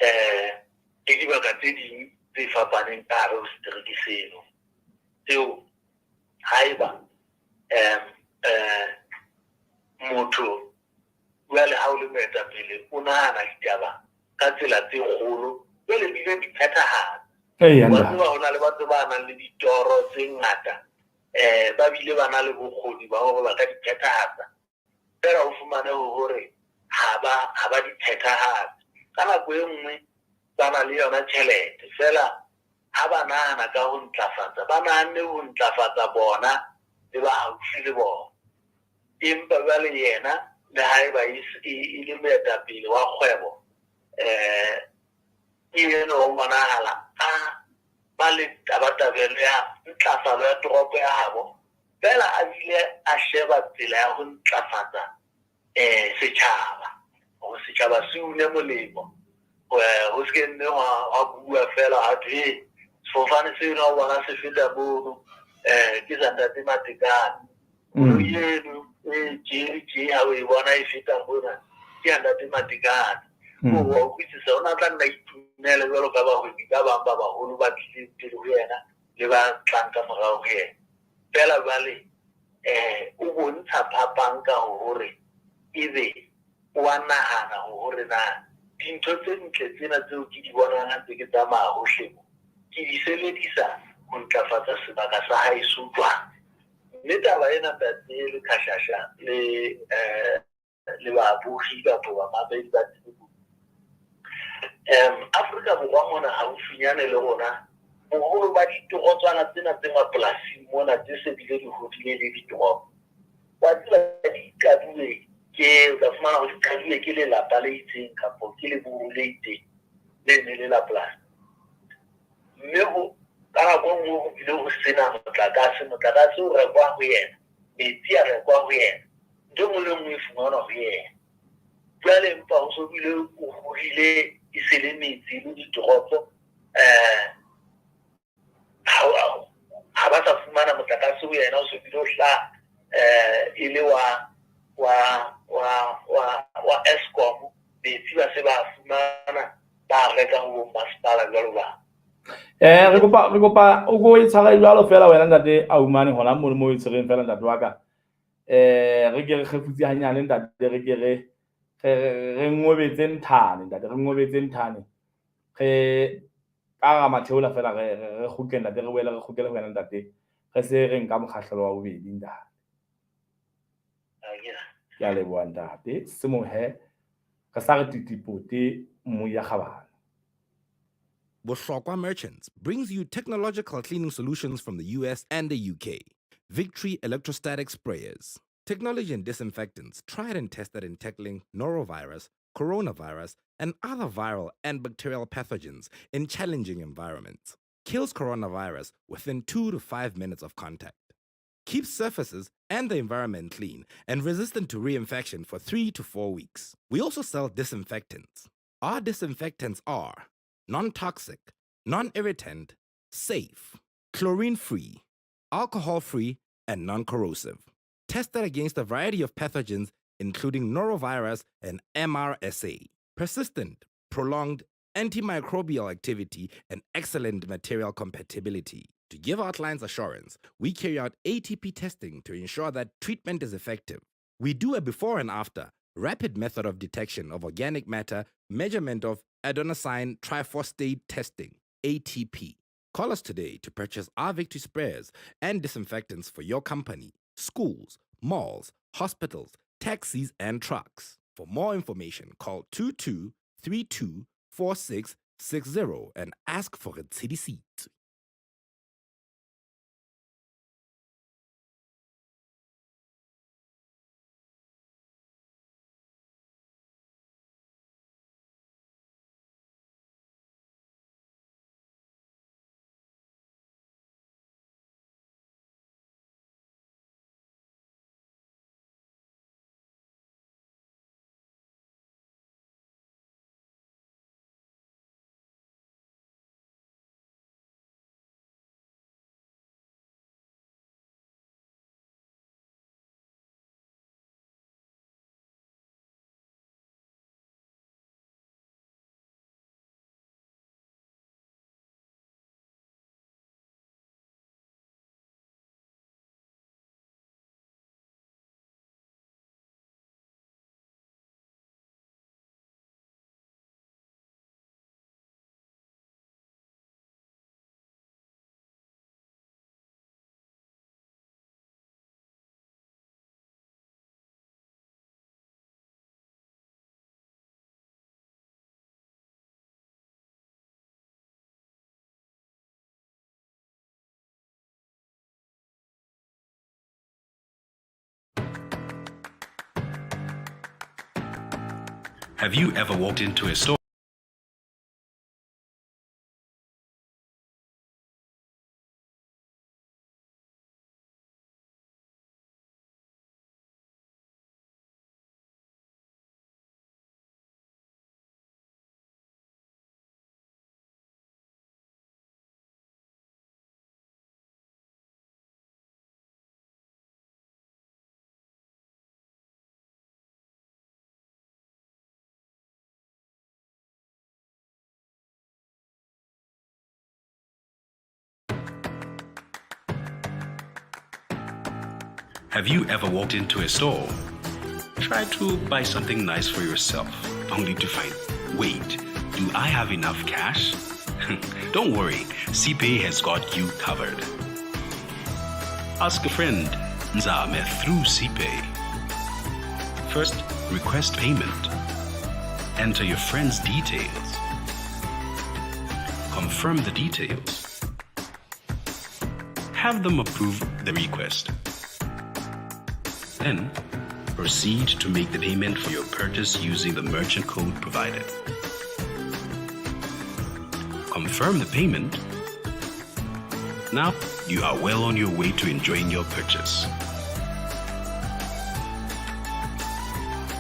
le dibaka tse ding tse fapaneng ka hare ho setereke seno. Tseo haeba motho jwale ha o le moetapele o nahana ditaba ka tsela tse kgolo, jwale ebile di phethahala. Wa tseba ho na le batho ba nang le ditoro tse ngata, ba bile ba na le bokgoni ba hore ba ka di phethahatsa, feela o fumane hore ha ba di phethahatse. Ka nako e nngwe ba na le yona tjhelete, feela ha ba nahana ka ho ntlafatsa, ba nahanne ho ntlafatsa bona le ba haufi le bona. Empa jwale yena le haeba e le moetapele wa kgwebo, ke ena o bonahala a ba le tabatabelo ya ntlafalo ya toropo ya habo, feela a bile a sheba tsela ya ho ntlafatsa setjhaba, hore setjhaba se une molemo. Ho se ke nne hwa bua feela ha thwe sefofane seno ha o bona se feta mono, ke sa ntate Matekane. Koloi eno e tje tje ha o e bona e feta mona ke ya ntate Matekane. O utlwisisa, o na tla nna itumele jwalo ka bahwebi ba bang ba baholo ba tlileng pele ho yena le ba tlang ka morao ho yena. Feela jwale o bontsha phapang ka hore ebe wa nahana hore na dintho tse ntle tsena tseo ke di bonang ha ntse ke tsamaya hohle mo, ke di sebedisa ho ntlafatsa sebaka sa haeso jwang. Mme taba ena ntate le Khashasha le babohi kapa bamamedi ba tsebo, Afrika Borwa mona haufinyane le rona, boholo ba ditorotswana tsena tse mapolasing mona tse se bile di hodile le ditoropo, wa tseba di qadilwe ke, o tla fumana hore di qadilwe ke lelapa le itseng kapa ke leburu le itseng le ne le la polasi. Mme ho ka nako e nngwe ho bile ho sena motlakase, motlakase o rekwa ho yena, metsi a rekwa ho yena, ntho e nngwe le nngwe e fumanwa ho yena. Jwale empa ho so bile o hodile e se le metse le ditoropo, ha ba sa fumana motlakase ho yena, o so bile o hlaha e le wa Eskom, metsi ba se ba fumana ba reka ho bo masepala jwalo jwalo. Re kopa o ko e tshware jwalo feela wena ntate Aumane hona mono mo e tshwereng feela ntate wa ka. Re ke re kgefutse hanyane ntate, re ke re ngobetse nthane ntate, re ngobetse nthane. Re ka ra matheola feela re kgutle ntate, re boele re kgutlele ho wena ntate. Re se re nka mokgahlelo wa bobedi ntate. Ke a leboha ntate. Semohe re sa re titipote mmu ya kgabane. Bohlokwa Merchants brings you technological cleaning solutions from the US and the UK. Victory Electrostatic Sprayers. Technology and disinfectants tried and tested in tackling norovirus, coronavirus, and other viral and bacterial pathogens in challenging environments. Kills coronavirus within 2 to 5 minutes of contact. Keeps surfaces and the environment clean and resistant to reinfection for 3 to 4 weeks. We also sell disinfectants. Our disinfectants are non toxic, non irritant, safe, chlorine free, alcohol free, and non corrosive. Tested against a variety of pathogens, including norovirus and MRSA. Persistent, prolonged antimicrobial activity and excellent material compatibility. To give our clients assurance, we carry out ATP testing to ensure that treatment is effective. We do a before and after rapid method of detection of organic matter, measurement of adenosine triphosphate testing, ATP. Call us today to purchase our Victory sprayers and disinfectants for your company, schools, malls, hospitals, taxis, and trucks. For more information, call 2232 4660 and ask for a city seat. Have you ever walked into a store? Have you ever walked into a store, tried to buy something nice for yourself, only to find, wait, do I have enough cash? Don't worry, CPay has got you covered. Ask a friend, Nzame, through CPay. First, request payment. Enter your friend's details. Confirm the details. Have them approve the request. Then, proceed to make the payment for your purchase using the merchant code provided. Confirm the payment. Now, you are well on your way to enjoying your purchase.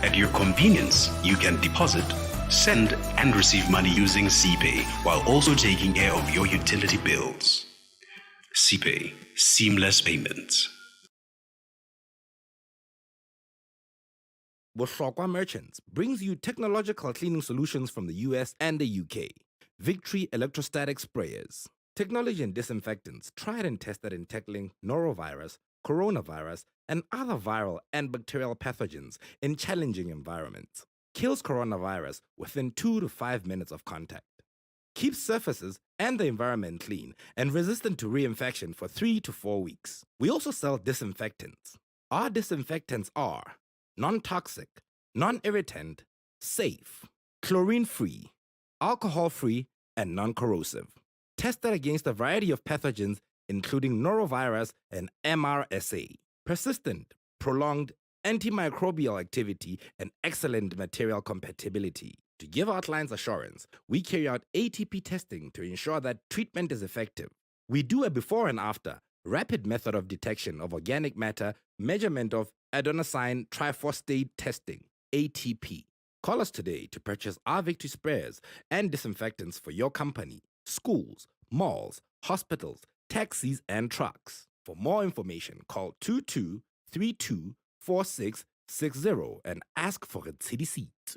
At your convenience, you can deposit, send, and receive money using CPay while also taking care of your utility bills. CPay, seamless payments. Bohlokwa Merchants brings you technological cleaning solutions from the US and the UK. Victory Electrostatic Sprayers. Technology and disinfectants tried and tested in tackling norovirus, coronavirus, and other viral and bacterial pathogens in challenging environments. Kills coronavirus within 2 to 5 minutes of contact. Keeps surfaces and the environment clean and resistant to reinfection for 3 to 4 weeks. We also sell disinfectants. Our disinfectants are non toxic, non irritant, safe, chlorine free, alcohol free, and non corrosive. Tested against a variety of pathogens, including norovirus and MRSA. Persistent, prolonged antimicrobial activity, and excellent material compatibility. To give our clients assurance, we carry out ATP testing to ensure that treatment is effective. We do a before and after rapid method of detection of organic matter, measurement of adenosine triphosphate testing, ATP. Call us today to purchase our Victory sprayers and disinfectants for your company, schools, malls, hospitals, taxis, and trucks. For more information, call 2232 4660 and ask for a city seat.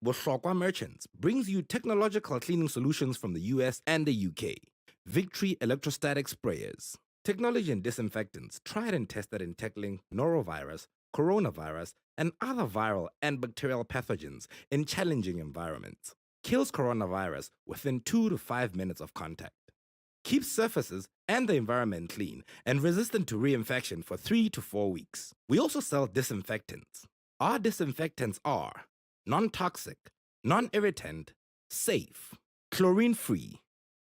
Bohlokwa Merchants brings you technological cleaning solutions from the US and the UK. Victory electrostatic sprayers, technology and disinfectants tried and tested in tackling norovirus, coronavirus, and other viral and bacterial pathogens in challenging environments. Kills coronavirus within 2 to 5 minutes of contact. Keeps surfaces and the environment clean and resistant to reinfection for 3 to 4 weeks. We also sell disinfectants. Our disinfectants are non toxic, non irritant, safe, chlorine free,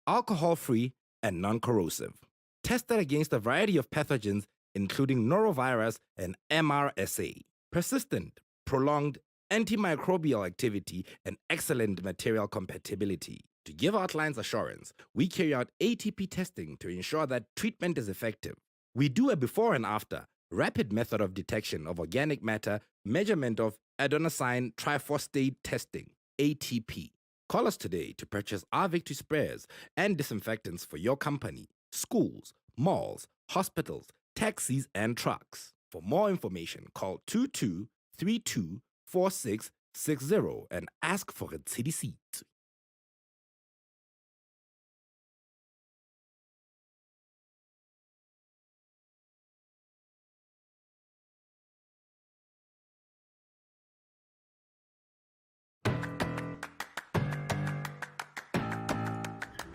alcohol free, and non corrosive. Tested against a variety of pathogens, including norovirus and MRSA. Persistent, prolonged antimicrobial activity, and excellent material compatibility. To give our clients assurance, we carry out ATP testing to ensure that treatment is effective. We do a before and after rapid method of detection of organic matter, measurement of adenosine triphosphate testing, ATP. Call us today to purchase our Victory sprayers and disinfectants for your company, schools, malls, hospitals, taxis, and trucks. For more information, call 2232 4660 and ask for a city seat.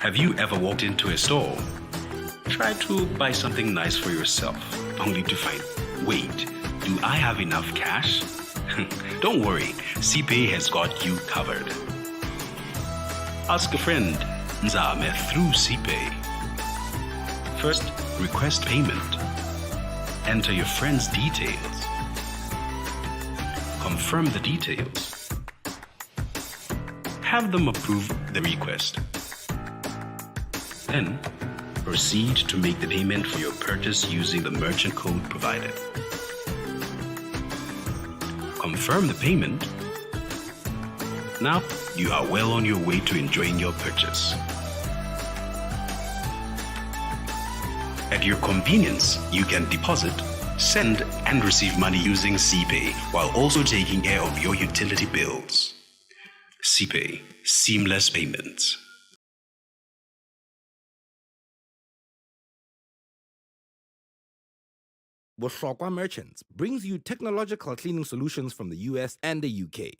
Have you ever walked into a store, tried to buy something nice for yourself, only to find, wait, do I have enough cash? Don't worry, CPay has got you covered. Ask a friend, Nzame, through CPay. First, request payment. Enter your friend's details. Confirm the details. Have them approve the request. Then, proceed to make the payment for your purchase using the merchant code provided. Confirm the payment. Now, you are well on your way to enjoying your purchase. At your convenience, you can deposit, send, and receive money using CPay while also taking care of your utility bills. CPay, seamless payments. Bohlokwa Merchants brings you technological cleaning solutions from the US and the UK.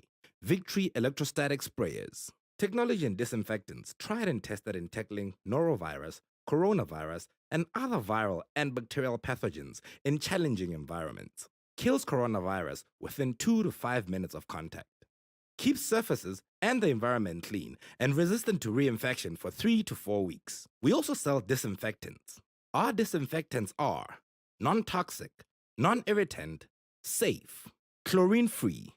Victory electrostatic sprayers. Technology and disinfectants tried and tested in tackling norovirus, coronavirus, and other viral and bacterial pathogens in challenging environments. Kills coronavirus within 2 to 5 minutes of contact. Keeps surfaces and the environment clean and resistant to reinfection for 3 to 4 weeks. We also sell disinfectants. Our disinfectants are non toxic, non irritant, safe, chlorine free,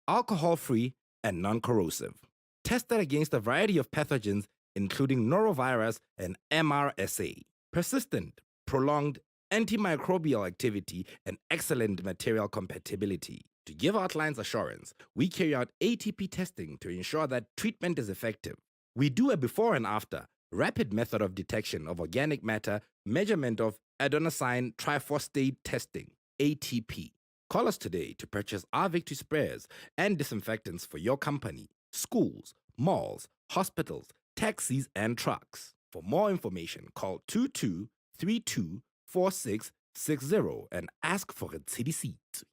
alcohol free, and non corrosive. Tested against a variety of pathogens, including norovirus and MRSA. Persistent, prolonged antimicrobial activity and excellent material compatibility. To give our clients assurance, we carry out ATP testing to ensure that treatment is effective. We do a before and after rapid method of detection of organic matter, measurement of adenosine triphosphate testing, ATP. Call us today to purchase our Victory sprayers and disinfectants for your company, schools, malls, hospitals, taxis, and trucks. For more information, call 2232 4660 and ask for a city seat.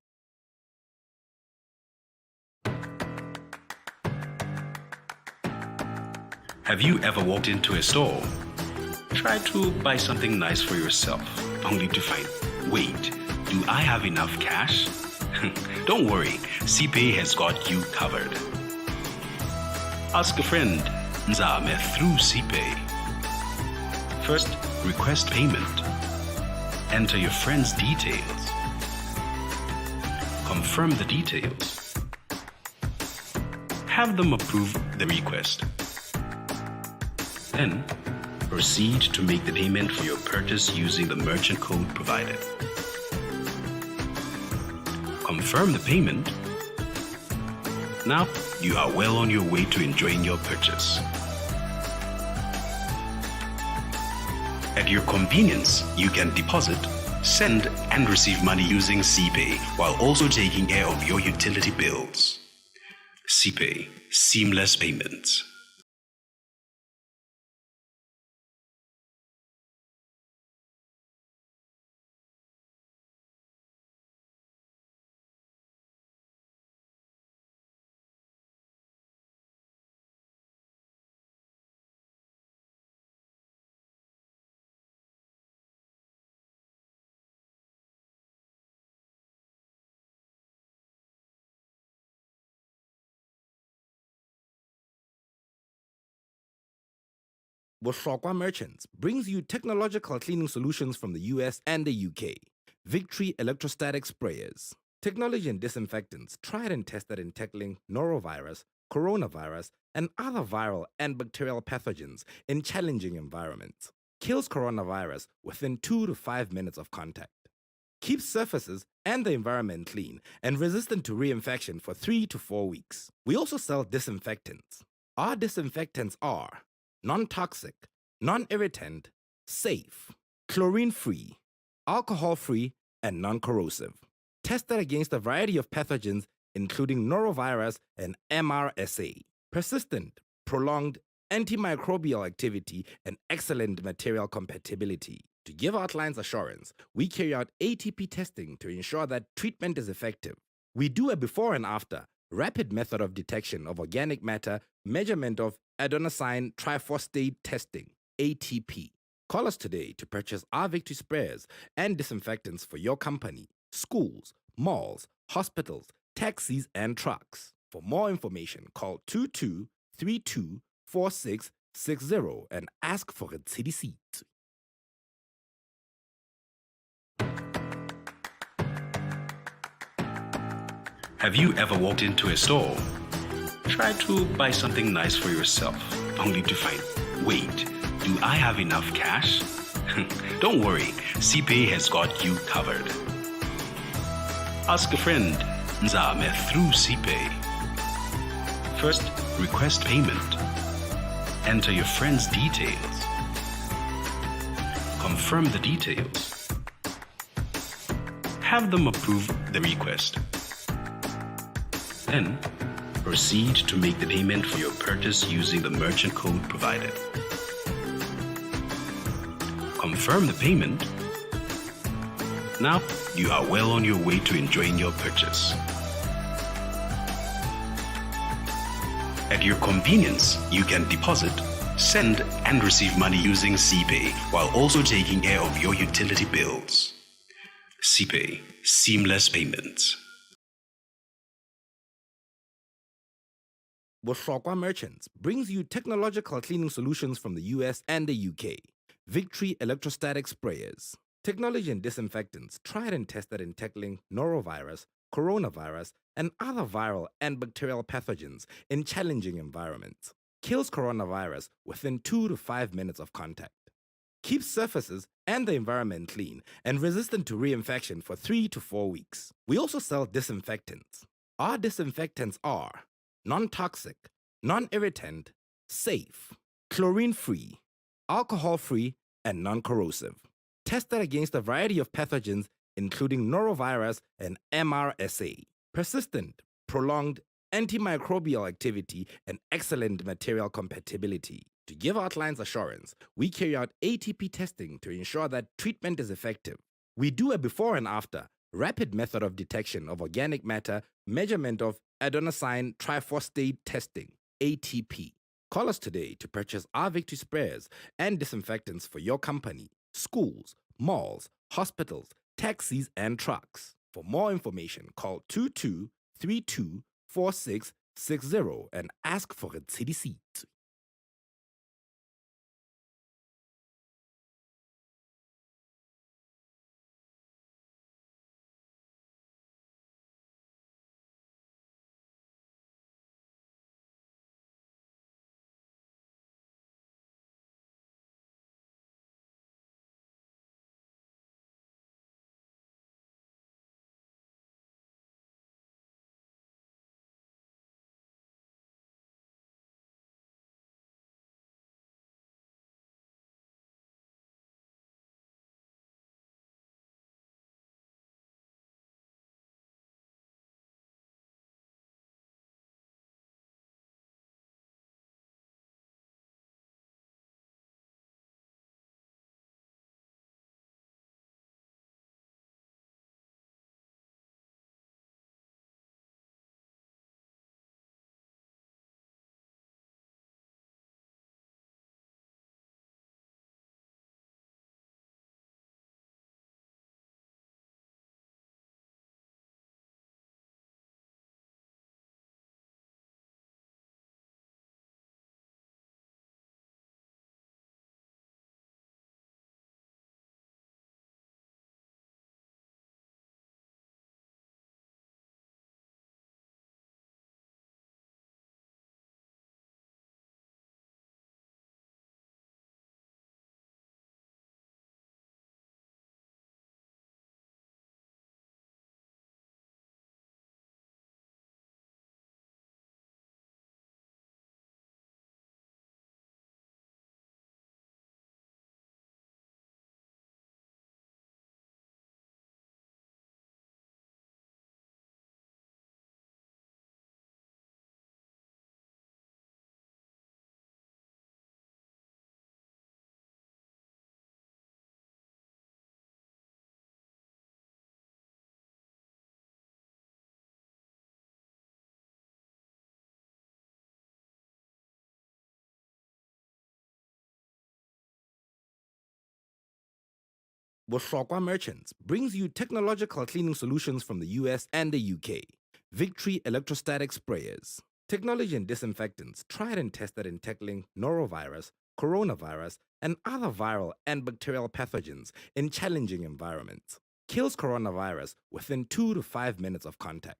Have you ever walked into a store, tried to buy something nice for yourself, only to find, wait, do I have enough cash? Don't worry, CPay has got you covered. Ask a friend, Nzame through CPay. First, request payment. Enter your friend's details. Confirm the details. Have them approve the request. Then, proceed to make the payment for your purchase using the merchant code provided. Confirm the payment. Now, you are well on your way to enjoying your purchase. At your convenience, you can deposit, send, and receive money using CPay while also taking care of your utility bills. CPay, seamless payments. Bohlokwa Merchants brings you technological cleaning solutions from the US and the UK. Victory electrostatic sprayers. Technology and disinfectants tried and tested in tackling norovirus, coronavirus, and other viral and bacterial pathogens in challenging environments. Kills coronavirus within 2 to 5 minutes of contact. Keeps surfaces and the environment clean and resistant to reinfection for 3 to 4 weeks. We also sell disinfectants. Our disinfectants are non toxic, non irritant, safe, chlorine free, alcohol free, and non corrosive. Tested against a variety of pathogens, including norovirus and MRSA. Persistent, prolonged antimicrobial activity and excellent material compatibility. To give our clients assurance, we carry out ATP testing to ensure that treatment is effective. We do a before and after rapid method of detection of organic matter, measurement of adenosine triphosphate testing, ATP. Call us today to purchase our Victory sprayers and disinfectants for your company, schools, malls, hospitals, taxis, and trucks. For more information, call 2232 4660 and ask for a city seat. Have you ever walked into a store, tried to buy something nice for yourself, only to find, wait, do I have enough cash? Don't worry, CPay has got you covered. Ask a friend, Nzame through CPay. First, request payment. Enter your friend's details. Confirm the details. Have them approve the request. Then, proceed to make the payment for your purchase using the merchant code provided. Confirm the payment. Now, you are well on your way to enjoying your purchase. At your convenience, you can deposit, send, and receive money using CPay while also taking care of your utility bills. CPay, seamless payments. Bohlokwa Merchants brings you technological cleaning solutions from the US and the UK. Victory Electrostatic Sprayers. Technology and disinfectants tried and tested in tackling norovirus, coronavirus, and other viral and bacterial pathogens in challenging environments. Kills coronavirus within 2 to 5 minutes of contact. Keeps surfaces and the environment clean and resistant to reinfection for 3 to 4 weeks. We also sell disinfectants. Our disinfectants are non toxic, non irritant, safe, chlorine free, alcohol free, and non corrosive. Tested against a variety of pathogens, including norovirus and MRSA. Persistent, prolonged antimicrobial activity and excellent material compatibility. To give our clients assurance, we carry out ATP testing to ensure that treatment is effective. We do a before and after rapid method of detection of organic matter, measurement of adenosine triphosphate testing, ATP. Call us today to purchase our Victory sprayers and disinfectants for your company, schools, malls, hospitals, taxis, and trucks. For more information, call 2232 4660 and ask for a city seat. Bohlokwa Merchants brings you technological cleaning solutions from the US and the UK. Victory Electrostatic Sprayers. Technology and disinfectants tried and tested in tackling norovirus, coronavirus, and other viral and bacterial pathogens in challenging environments. Kills coronavirus within 2 to 5 minutes of contact.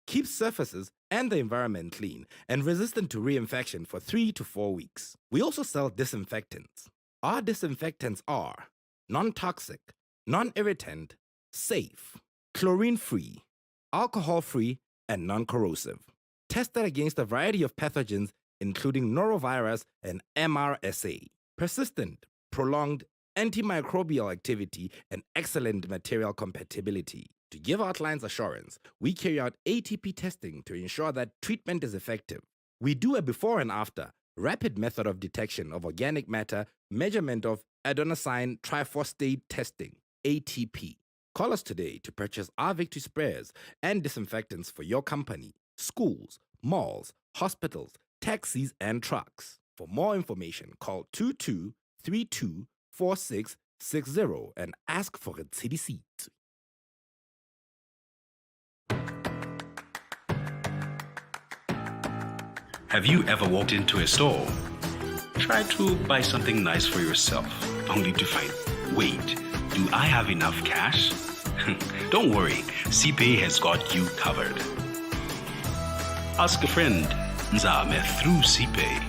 Keeps surfaces and the environment clean and resistant to reinfection for 3 to 4 weeks. We also sell disinfectants. Our disinfectants are non toxic, non irritant, safe, chlorine free, alcohol free, and non corrosive. Tested against a variety of pathogens, including norovirus and MRSA. Persistent, prolonged antimicrobial activity and excellent material compatibility. To give our clients assurance, we carry out ATP testing to ensure that treatment is effective. We do a before and after rapid method of detection of organic matter, measurement of adenosine triphosphate testing, ATP. Call us today to purchase our Victory sprayers and disinfectants for your company, schools, malls, hospitals, taxis, and trucks. For more information, call 22 32 4660 and ask for a city seat. Have you ever walked into a store? Tried to buy something nice for yourself, only to find, wait, do I have enough cash? Don't worry, CPay has got you covered. Ask a friend, Nzame through CPay.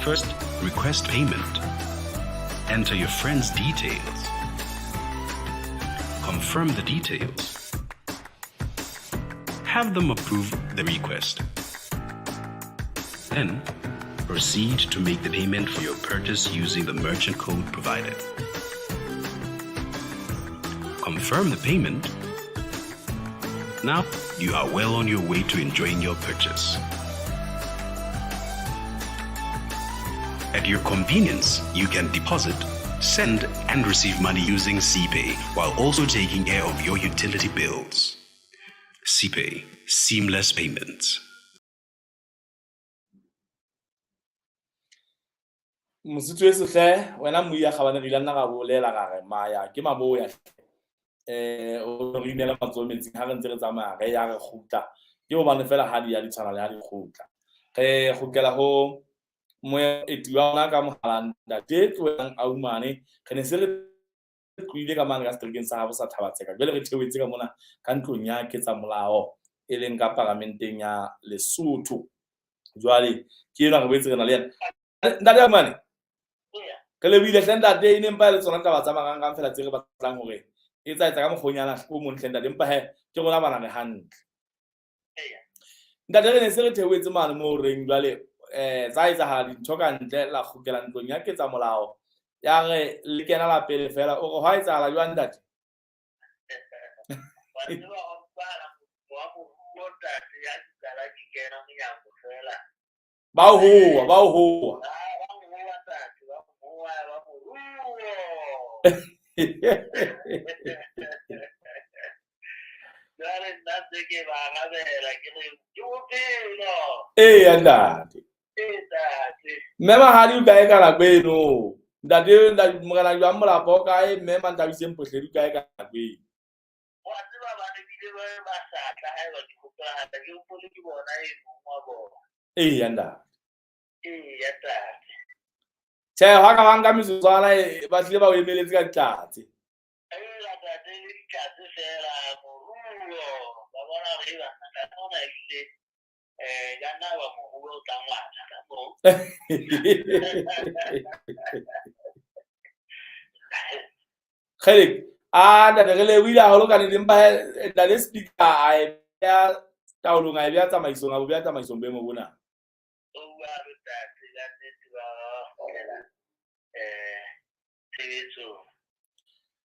First, request payment. Enter your friend's details. Confirm the details. Have them approve the request. Then, proceed to make the payment for your purchase using the merchant code provided. Confirm the payment. Now, you are well on your way to enjoying your purchase. At your convenience, you can deposit, send, and receive money using CPay while also taking care of your utility bills. CPay, seamless payments. Mosotho e sehle wena mmui ya kgabane re ile nna ra bolela ra re maya ke maboya o re inela matsoho metsing ha re ntse re tsamaya re ya re kgutla ke hobane fela ha di ya di tshwana le ha di kgutla. Re kgutlela ho moeti wa rona ka mohala ntate Tlohang Aumane. Re ne se re tlohile ka mane ka seterekeng sa habo sa Thabatseka, jwale re theohetse ka mona ka ntlong ya ketsamolao e leng ka paramenteng ya Lesotho. Jwale ke enwa re boetse re na le yena ntate Aumane. Re lebohile hle ntate, e ne mpa e le tsona taba tsa marangrang fela tse re batlang hore e tsa etsa ka mokgonyana o mong hle ntate, empa he ke rona bana re hantle. Ntate re ne se re theohetse mane moo reng jwale tsa etsahala dintho ka ntle la kgutlela ntlong ya ketsamolao ya re le kena la pele fela o re hwa etsahala jwang ntate? Ba o hoa, ba o hoa. Jwale nna se ke ba arabela ke re ke bophelo. Eya ntate. Ee ntate. Mme Mahadi o kae ka nako eno? Ntate Morena Jwang Molapo o kae? Mme Manthabiseng Phohledi o kae ka nako eno? Wa tseba ba ne bile ba ba sa tla haeba ke hopola hantle, ke hopole ke bona e mong wa bona. Eya ntate. Eya ntate. Tjhe, hwa ka ba nka metsotswana ba tlile ba o emeletse ka ditlatse. Eya ntate, le ditlatse fela moruo. Ba bona hore e banna ntate ona ehlile ka nna wa moruo o tla ngwatha ka moo. Kgelek, a ntate re lebohile haholo ka nnete, empa he ntate speaker a e beha taolong, a e beha tsamaisong, a bo beha tsamaisong boemo bona. O bua le ntate ka nnete ba kgutlela tshebetsong.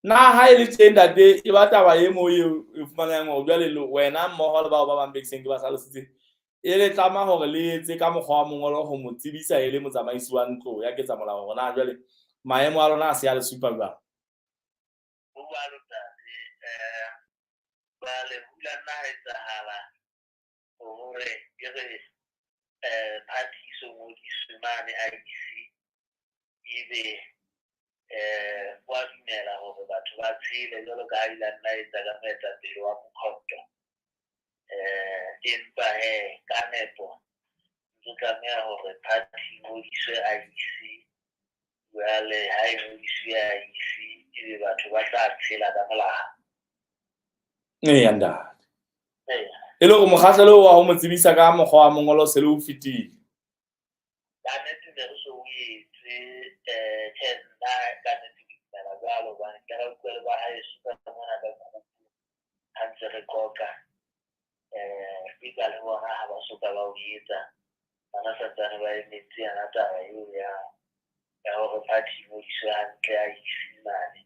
Na ha e le teng ntate e ba taba e mo eo e fumanang hore jwale le wena mmoho le bao ba bang be seng ke ba hlalositse e le tlama hore le etse ka mokgwa wa mongolo ho mo tsebisa e le motsamaisi wa ntlo ya ketsamolao hore na jwale maemo a lona a se a le supa jwang? Ho jwalo ntate, jwale ho la nna ha etsahala hore ke re party e so ngodiswe mane IEC ebe wa dumela hore batho ba tshele jwalo ka ha ile a nna etsa ka moetapele wa Mkhonto. Empa he ka nepo ntse tlameha hore party e ngodiswe IEC. Jwale ha e ngodiswe IEC ebe batho ba tla tshela ka molao. Eya ntate. Eya. E le hore mokgahlelo wa ho mo tsebisa ka mokgwa wa mongolo se le o fetile. Ka nnete ne re so o etse tjhe nna ka nnete ke dumela jwalo hobane ke ra utlwa le ba haeso ka mona ka group ha ntse re qoqa eka le bona ha ba soka ba o etsa, bana santsane ba emetse yona taba eo ya hore party e ngodiswe hantle IEC mane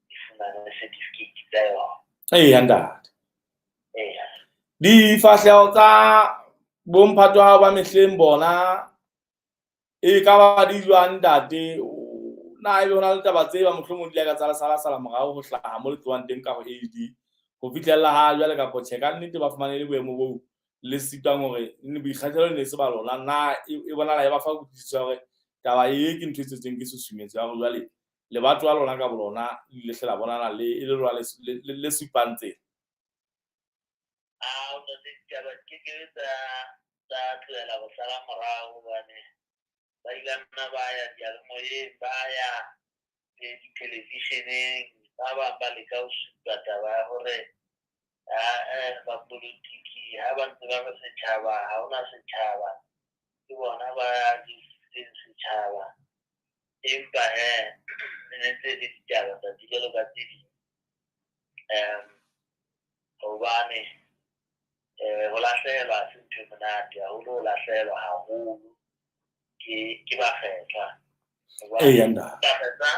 e fumane certificate tsa yona. Eya ntate. Eya. Difahleho tsa bomphato hao ba mehleng bona e ka ba di jwang ntate? Na ebe hona le taba tse ba mohlomong di ile ka tsa sala sala morao ho hlaha mo le tlohang teng ka ho AD ho fihlella ha jwale kapa tjhe ka nnete ba fumane le boemo boo le sitwang hore boikgethelo ne se ba lona, na e bonahala e ba fa kutlwisiso ya hore taba e ke ntho e tswetsweng ke susumetso ya hore jwale lebatowa lona ka bolona le hle la bonana le e le lona le supang tsela? A ntate, ditaba di kekebe tsa tlohela go sala morao hobane ba ile nna ba ya diyalemoyeng, ba ya dithelevisheneng, ba bang ba leka ho supa taba ya hore bapolitiki ha ba ntse ba re setjhaba ha hona setjhaba, ke bona ba jesitseng setjhaba. Empa hee e ne ntse e le ditaba tsatsi jwalo ka tse ding, hobane ho lahlehelwa ha se ntho e monate haholo, ho lahlehelwa haholo ke bakgethwa. Bakgethwa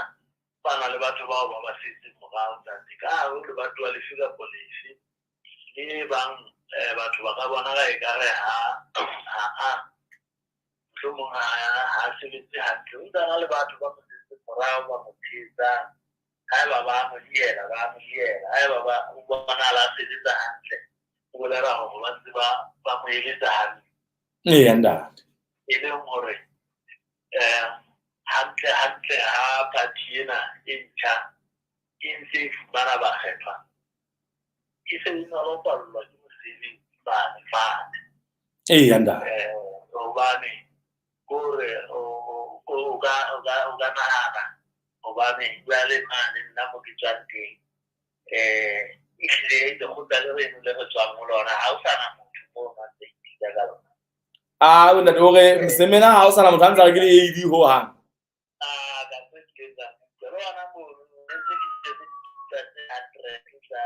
ba na le batho bao ba ba setseng morao ntate, ka hare ho lebatowa lefe kapa lefe le bang batho ba ka bona ka ekare ha a mohlomong ha sebetse hantle, o ntse a na le batho ba mo setseng morao, ba mo tshehetsang. Haeba ba mo diela, ba mo diela. Haeba ba o bonahala a sebetsa hantle, o bolela hore ba ntse ba mo eletsa hantle. Eya ntate. E leng hore hantle hantle ha party ena e ntjha e ntse e fumana bakgethwa, e se e nolofallwa ke mosebetsi mane fatshe. Eya ntate. Hobane kore o ka nahana hobane jwale mane nna mo ke tswang teng, ehlile lekgotla le reno le re tswang ho lona ha o sana motho mo a ntse ipitsa ka lona. Ah, ntate, hore semena ha o sana motho a ntse a re ke le AD ho hang. Ah, ka tse kileng tsa utlwa. Le hona mono, ne ntse ke tletse tsa tse hundred tsa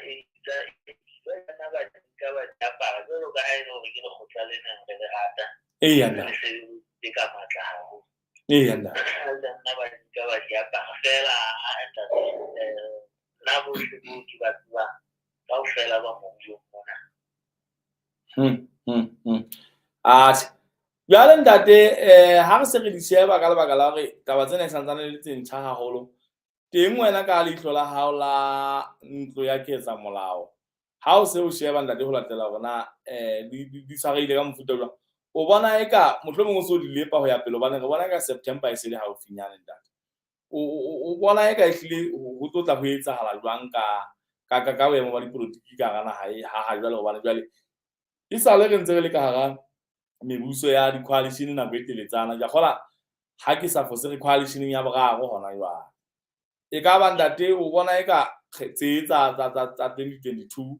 eight, tsa eight. Ba nna ba di nka ba di apara jwalo ka ha e le hore ke lekgotla le neng re le rata. Eya, Le ntate. sebeditse ka matla haholo. Eya, ntate. Ba nna ba di nka ba di apara feela, ntate, nna bohle boo ke ba tsebang kaofela ba moruong mona. Atjhe. Jwale ntate, ha re se re di sheba ka lebaka la hore taba tsena e santsane le tse ntjha haholo, teng wena ka leihlo la hao la ntlo ya ketsa molao, ha o se o sheba ntate ho latela hore na di tshwarehile ka mofuta jwang, o bona eka mohlomong o so di lepa ho ya pele, hobane re bona ka September e se le haufinyane ntate. O bona eka ehlile ho tlo tla ho etsahala jwang ka boemo ba dipolotiki ka hara naha e ha jwale, hobane jwale e sale re ntse re le ka hara mebuso ya di-coalition nako e teletsana. Ke a kgola ha ke sa fose re coalitioneng ya boraro hona jwale. E ka ba ntate o bona eka tse tsa 2022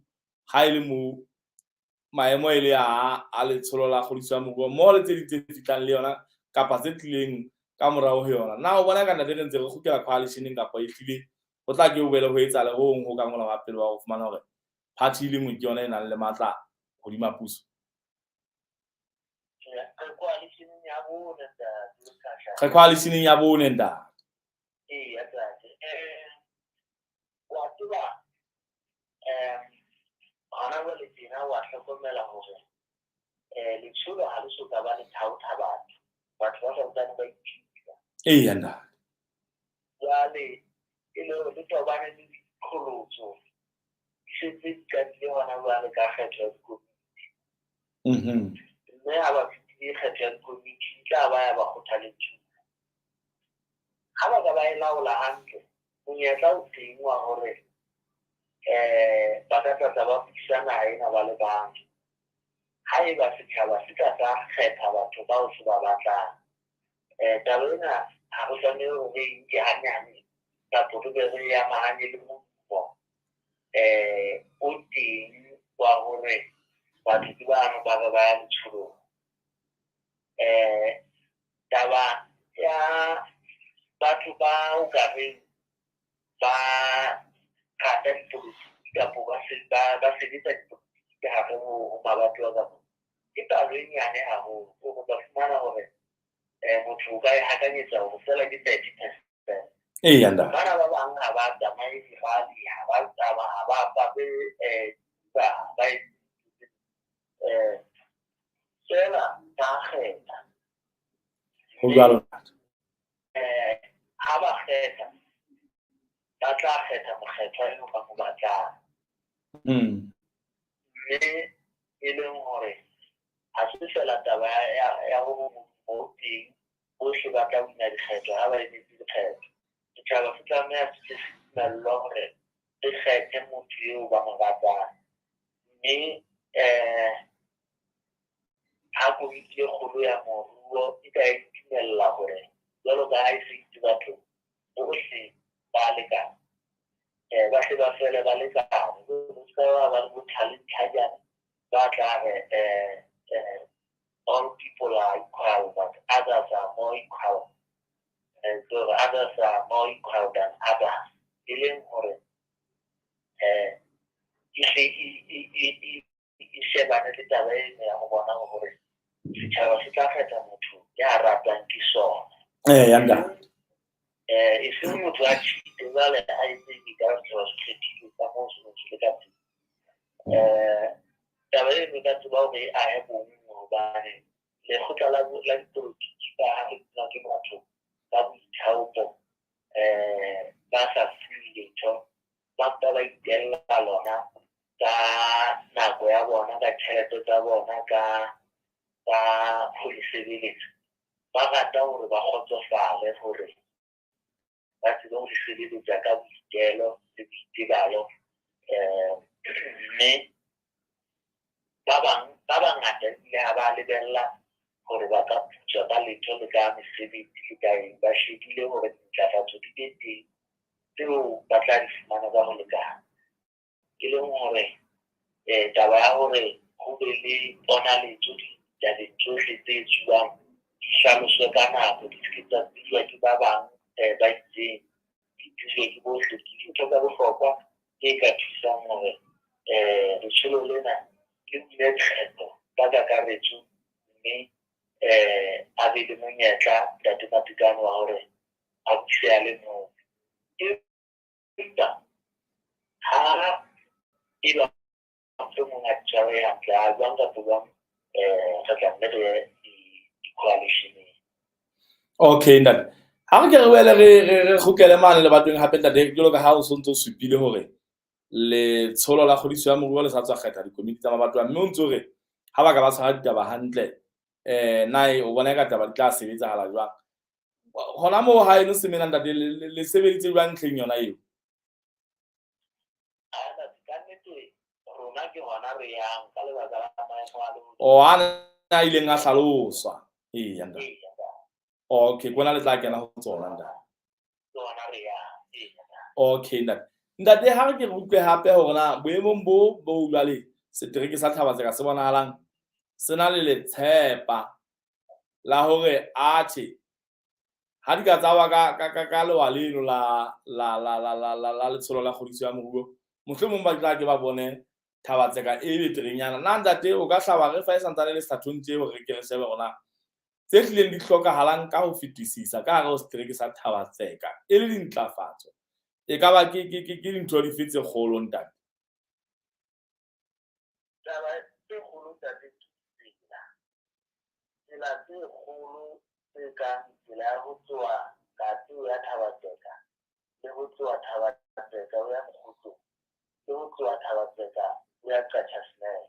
ha e le mo maemo e le a letsholo la kgodiso ya moruo mmoho le tse ding tse fihlang le yona kapa tse tlileng ka morao ho yona, na o bona eka ntate re ntse re kgutlela coalitioneng kapa ehlile ho tla ke ho boele ho etsahale ho hong ho kang hona wa pele wa ho fumana hore party e le nngwe ke yona e nang le matla hodima puso? Re coalitioneng ya bone, ntate. Re coalitioneng ya bone, ntate. Eya, ntate. Wa tseba, hona jwale tjena wa hlokomela hore letsholo ha le so ka ba le thaotha batho. Batho ba santsane ba ipitsa. Eya, ntate. Jwale e le hore le tobane le diqholotso di setse di qadile hona jwale ka kgetho ya dikomiti. Mme ha ba fetile kgetho ya dikomiti, e tla ba ya ba kgothaletsuwa. Ha ba ka ba e laola hantle, monyetla o teng wa hore ba ka tlatla ba busa naha ena ba le bang. Haeba setjhaba se ka tla kgetha batho bao se ba batlang. Taba ena ha re tshwanele hore re e nke hanyane kapa re be re e amahanye le modumo o teng wa hore batho ke bano ba re ba ya letsholong. Taba ya batho ba o ka reng ba rata dipolotiki kapa ba sebetsa dipolotiki ka hare ho mabatowa ka moo, ke palo e nyane haholo. O tla fumana hore motho o ka e hakanyetsa hore feela ke 30%. Eya, ntate. Bana ba bang ha ba tsamaye di-rally, ha ba tsamaya, ha ba apare ba ba feela ba kgetha. Ho jwalo. Ha ba kgetha, ba tla kgetha mokgethwa eo ba mo batlang. Mme E leng hore ha se fela taba ya ho mo teng bohle ba tla wina dikgetho ha ba emetse dikgetho. Setjhaba se tlameha se dumellwa hore re kgethe motho eo ba mo ratang. Mme ha komiti e kgolo ya moruo e ka e dumella hore jwalo ka ha e se itse batho bohle ba lekana, ba hle ba fele ba lekane. Ho ska ba le botlhale-ntlhajana ba tla re all people are equal but others are more equal. So others are more equal than others. E leng hore e hle e shebane le taba eno ya ho bona hore setjhaba se tla kgetha motho ya ratwang ke sona. Eya ntate. E seng motho a cheat-e jwale a etse ka setjhaba se kgethile ka moo se neng se le ka teng. Taba eno e ka tseba hore e ahe bonngwe hobane lekgotla la dipolotiki ka ha re dula ke batho ka boithaopo ba sa fuwe letho, ba mpa ba itella lona ka nako ya bona, ka tjhelete tsa bona, ka ho le sebeletsa. Ba rata hore ba kgotsofale hore ba tsebe ho le sebeletsa ka boitelo le boitebalo. Mme ba bang ba bangata ebile ha ba lebella hore ba ka putswa ka letho le ka mesebetsi le ka eng, ba shebile hore dintlafatso di be teng tseo ba tla di fumana ka ho lekana. E leng hore taba ya hore ho be le ponaletso ditabeng tsohle tse etsuwang di hlaloswe ka nako, di se ke tsa tsejwa ke ba bang ba itseng, di tsejwe ke bohle, ke dintho tsa bohlokwa tse ka thusang hore letsholo lena le bule dikgetho ka kakaretso, mme a be le monyetla Ntate Matekane wa hore a buse a le mong. Empa ha eba mohlomong a tshware hantle, a jwang kapa jwang, re tla nne re ye di-coalition-eng. Okay ntate. Ha re ke re boele re kgutlele mane lebatoweng hape ntate, jwalo ka ha o sontso o supile hore letsholo la kgodiso ya moruo le sa tswa kgetha dikomiti tsa mabatowa, mme o ntso re ha ba ka ba tshwara ditaba hantle, na o bona eka taba di tla sebetsahala jwang? Hona moo haeno Semena ntate, le sebeditse jwang ntlheng yona eo? Rona ke hona re yang ka lebaka la maemo a lehodimo. O ana a ileng a hlaloswa. Eya ntate. Okay, kona le tla kena ho tsona ntate. Ke hona re yang. Eya. Okay ntate. Ntate, ha re ke re utlwe hape hore na boemong bo jwale setereke sa Thaba-Tseka se bonahalang se na le letshepa la hore atjhe ha di ka tsa ba ka lewa leno la letsholo la kgodiso ya moruo, mohlomong ba tla ke ba bone Thaba-Tseka e beterenyana. Na ntate o ka hlaba re fa e santsane le sethathong tje hore re ke re shebe hore na tse hlileng di hlokahalang ka ho fetisisa ka hare ho setereke sa Thaba-Tseka e le dintlafatso, e ka ba ke dintho dife tse kgolo ntate? Taba tse kgolo ntate ke tsela. Tsela tse kgolo tse kang tsela ya ho tloha Katse ho ya Thaba-Tseka, le ho tloha Thaba-Tseka ho ya Mokgotlong, le ho tloha Thaba-Tseka ho ya Qacha's Nek.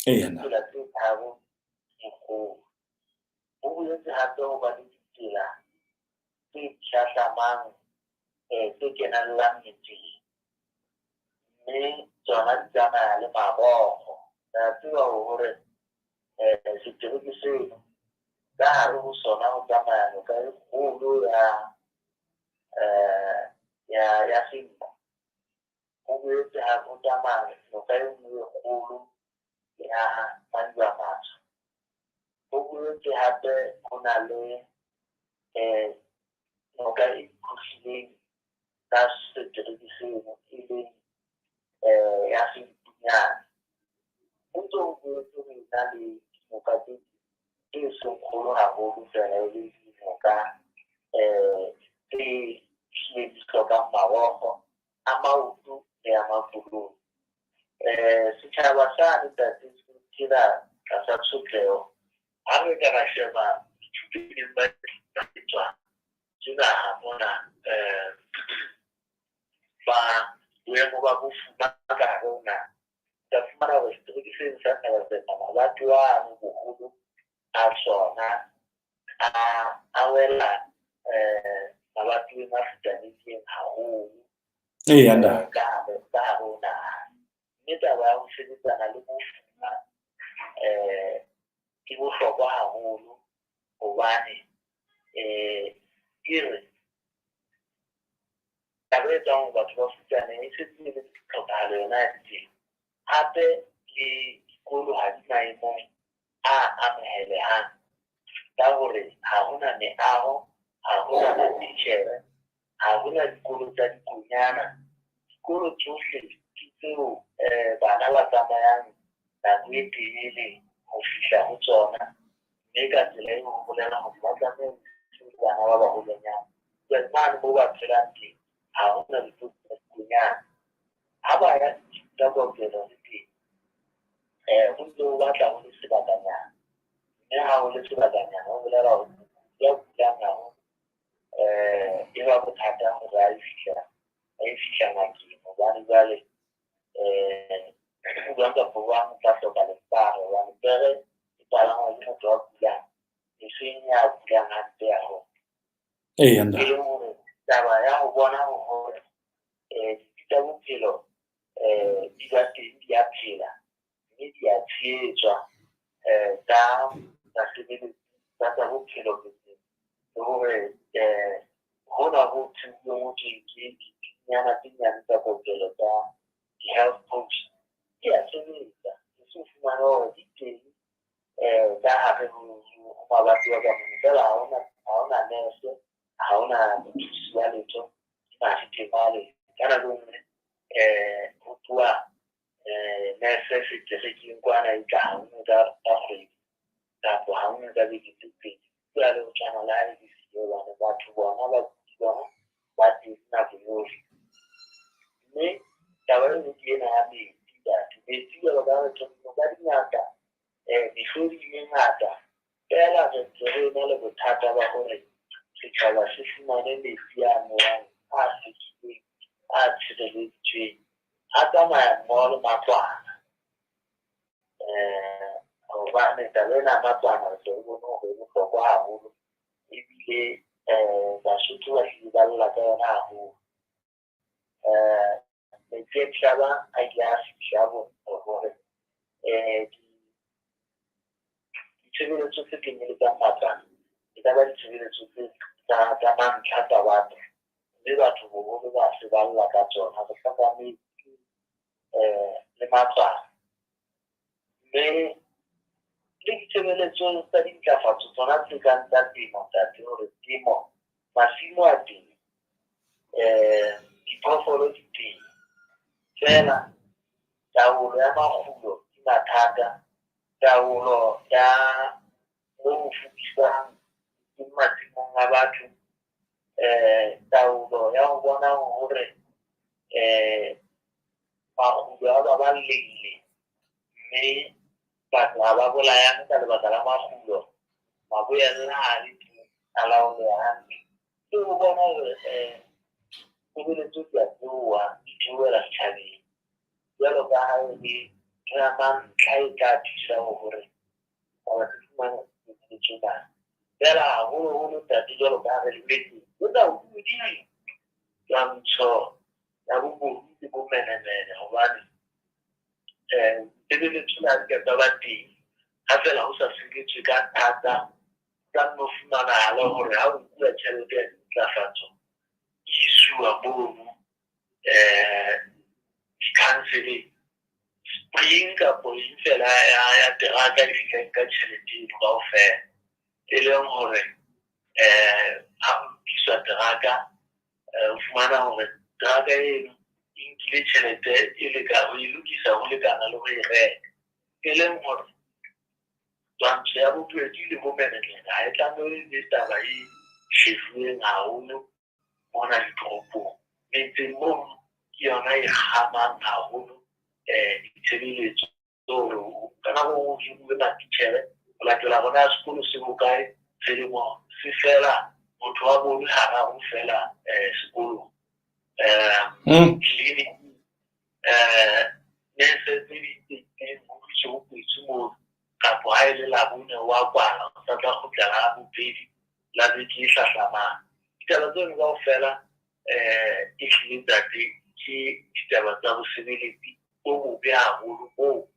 Eya nna. Tsela tse tharo tse kgolo. Ho boetse hape ho ba le ditsela tse hlahlamang tse kenellang metseng, mme tsona di tsamaya le marokgo. Re a tseba hore setereke seno ka hare ho sona ho tsamaya noka e kgolo ya Senqu. Ho boetse hape ho tsamaya noka e nngwe e kgolo ya Madiba-Matsho. Ho boetse hape ho na le noka e phuhlileng ka setereke seno e leng ya Sentunyane. Ho ntse ho boetse ho ena le dinoka tse ding tse seng kgolo haholo feela, e le dinoka tse hlileng di hlokang marokgo a maoto le a makoloi. Setjhaba sane ntate se phela tlasa tshotleho. Ha re ka ra sheba dithuto tse ba tswa ke naha mona, ba boemo ba bofuma ka hare ho naha, tla fumana hore setereke seng sa Nabaseta mabatowa ano boholo a sona a wela mabatoweng a futsanehileng haholo. Eya ntate. Ka hare ho naha. Mme taba ya ho sebetsana le bofuma e bohlokwa haholo hobane e re taba e etsang hore batho ba futsanehe e setse e le tlhokahalo yona ya teng. Hape le dikolo ha di maemong a amohelehang ka hore ha hona meaho, ha hona matitjhere, ha hona dikolo tsa dikonyana. Dikolo tsohle ke tseo bana ba tsamayang nako e telele ho fihla ho tsona, mme ka tsela eo ho bolela hore ba tlameha ho bana ba baholwanyane. Jwale mane moo ba phelang teng ha hona dikolo tsa dikonyana. Ha ba ya tsa kokelo le teng ho ntse ho batla ho le sebakanyana, mme ha ho le sebakanyana ho bolela hore ya kulang haholo e ba bothata hore a e fihla ngakeng, hobane jwale jwang kapa jwang o tla hloka lepare hobane pere e palangwa ke motho a kulang, eseng ya kulang hampe haholo. Eya ntate. E leng hore taba ya ho bona hore ditsi tsa bophelo di ba teng, di a phela mme di a tshehetswa ka basebeletsi ba tsa bophelo metseng, le hore hona ho thehilweng ho thwe ke ditsinyana tse nyane tsa kokelo tsa di-health post di a sebetsa. E so fumane hore di teng ka hare ho mabatowa ka mona, feela ha hona nurse, ha hona mothusi wa letho, ke mariteng male. Ka nako e nngwe ho tloha nurse seterekeng kwana e tla ha nngwe ka kgwedi kapa ha nngwe ka beke tse pedi. Jwale ho tshwana le ha e le siyo hobane batho bona bakudi bona ba teng nako yohle. Mme taba e nngwe ke ena ya metsi, ntate. Metsi jwalo ka ha re tjho ka dingata, mehlodi e mengata, feela re ntse re ena le bothata ba hore setjhaba se fumane metsi a nowang, a hlwekileng, a tshireleditsweng, a tsamaya mmoho le matlwana. Hobane taba ena ya matlwana re tle re bone hore e bohlokwa haholo, ebile Basotho ba hlile ba lla ka yona haholo. Metsi a dihlaba a ile a fihla hore ditshebeletso tse kenyeletsang matlwana e ka ba ditshebeletso tse tsa mantlha tsa batho, mme batho boholo ba se ba lla ka tsona. Re hloka metsi le matlwana, mme le ditshebeletso tsa dintlafatso tsona tse kang tsa temo, ntate, hore temo masimo a teng, diphoofolo di teng, feela taolo ya makgulo ke mathata, taolo ya moo ho fudiswang ke masimong a batho, taolo ya ho bona hore makgulo a baballehile mme batho ha ba bolayane ka lebaka la makgulo, maboella ha le teng, a laoleha hantle. Ke ho bona hore tshebeletso di a theoha, di theohela setjhabeng jwalo ka ha e le ntho ya mantlha e tla thusa hore setjhaba se fumane tshebeletso na. Feela haholoholo ntate, jwalo ka ha re lebetse, ho tla hodimo twantsho ya bobodu le bomenemene, hobane tshebeletso le ha di ka tsa ba teng, ha feela ho sa sebetswe ka thata, ka nno fumanahala hore ha o nkuwa tjhelete ya dintlafatso e isuwa mono di-council-eng, spring kapo eng feela ya teraka e fihla ka tjhelete eno kaofela, e leng hore ha ho lokiswa teraka, o fumana hore teraka eno e nkile tjhelete e leka ho e lokisa ho lekana le ho e reka, e leng hore twantsho ya bobedi le bomenemene ha e tlamehe e be taba e shebuweng haholo mona ditoropong. Metseng mono ke yona e kgamang haholo ditshebeletso hore ka nako e nngwe ho hiruwe matitjhere ho latela hore na sekolo se hokae, selemo se fela motho wa bone hararo fela sekolong. Clinic nurse tse ding tse itseng ho Kapo ha e le Labone wa kwala, o sa tla kgutla la bobedi la beke e hlahlamang. Ditaba tseno kaofela e hlile, ntate, ke ditaba tsa bosebeletsi bo bobe haholo boo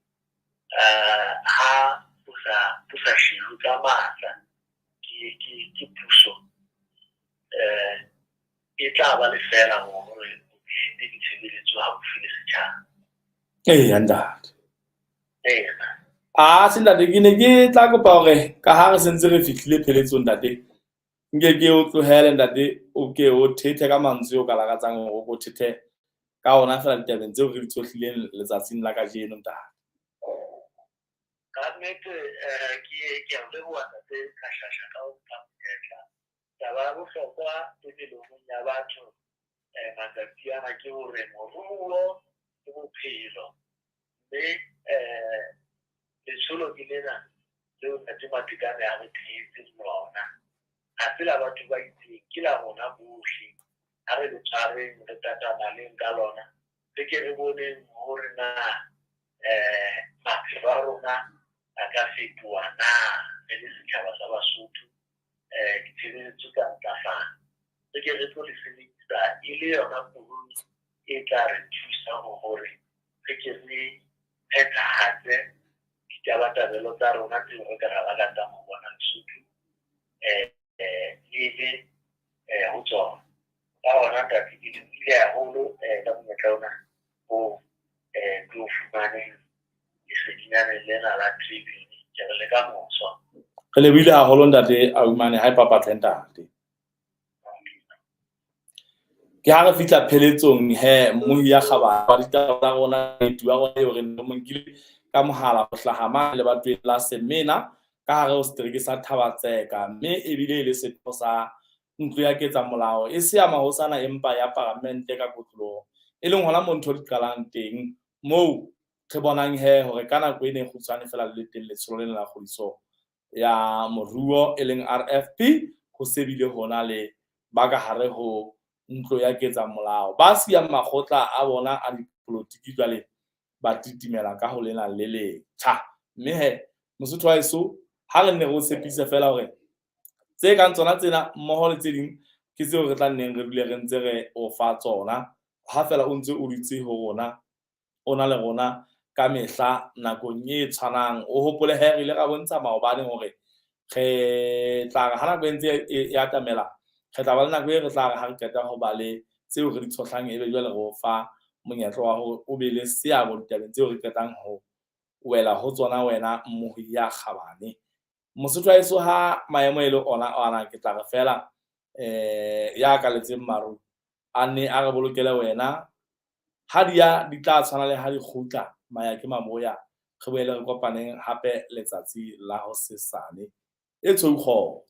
ha bo sa shejwe ka matla ke puso, e tla ba lefeela hore o tlisitse ditshebeletso haufi le setjhaba. Eya, ntate. Eya. A se, ntate, ke ne ke tla kopa hore ka ha re sentse re fihlile pheletsong, ntate, nke ke o tlohele, ntate, o ke o thethe ka mantswe o ka lakatsang hore o ko thethe ka ona fela ditabeng tseo re di tshohlileng letsatsing la kajeno, ntate. Ka nnete, ke a o leboha, ntate Kashasha, ka ho mpha monyetla. Taba ya bohlokwa e melomong ya batho matsatsi ana ke hore moruo ke bophelo, mme letsholo ke lena leo ntate Matekane a re thehetseng lona. Ha se la batho ba itseng, ke la rona bohle. Ha re le tshwareng, re tatamaleng ka lona, re ke re boneng hore na maphelo a rona a ka fetoha na re le setjhaba sa Basotho, ditshebeletso tsa ntlafala. Re ke re tlo le sebedisa e le yona koloi e tla re thusa hore re ke re phethahatse ditabatabelo tsa rona tseo re ka ra lakatsang ho bona Lesotho le le ho tsona. Ka hona, ntate, ke lebohile haholo ka monyetla ona o ke o fumaneng lesedinyane lena la Tribune. Ke re le ka moso. Re lebohile haholo, ntate Aumane. Ha e papatle, ntate. Ke ha re fihla pheletsong he, mmohi ya kgabane wa ditaba tsa rona, moeti wa rona eo re neng re mo nkile ka mohala ho hlaha mane lebatoweng la Semena ka hare ho setereke sa Thaba-Tseka, mme ebile e le setho sa ntlo ya ketsamolao, e se ya mahosana empa ya paramente ka kotloloho, e leng hona moo ntho di qalang teng, moo re bonang he hore ka nako ena e kgutshwane feela le le teng letsholo lena la kgodiso ya moruo e leng RFP, ho se bile hona le ba ka hare ho ntlo ya ketsamolao ba siyang makgotla a bona a dipolotiki, jwale ba titimela ka ho lena le letjha. Mme he, Mosotho wa heso, ha re nne re o tshepise fela hore tse kang tsona tsena mmoho le tse ding ke tseo re tla nneng re dule re ntse re o fa tsona ha fela o ntse o dutse ho rona, o na le rona ka mehla nakong e tshwanang. O hopole he re ile ra bontsha maobane hore re tla re ha nako e ntse e atamela, re tla ba le nako e re tla re ha re qeta ho ba le tseo re di tshohlang, ebe jwale re o fa monyetla wa hore o be le seabo ditabeng tseo re qetang ho wela ho tsona, wena mmohi ya kgabane. Mosotho wa heso, ha maemo e le ona ana, ke tla re fela ya kaletseng maru a nne a re bolokele wena. Ha di ya di tla tshwana le ha di kgutla, maya ke maboya. Re boele re kopaneng hape letsatsi la hosesane. E tshweu kgotso.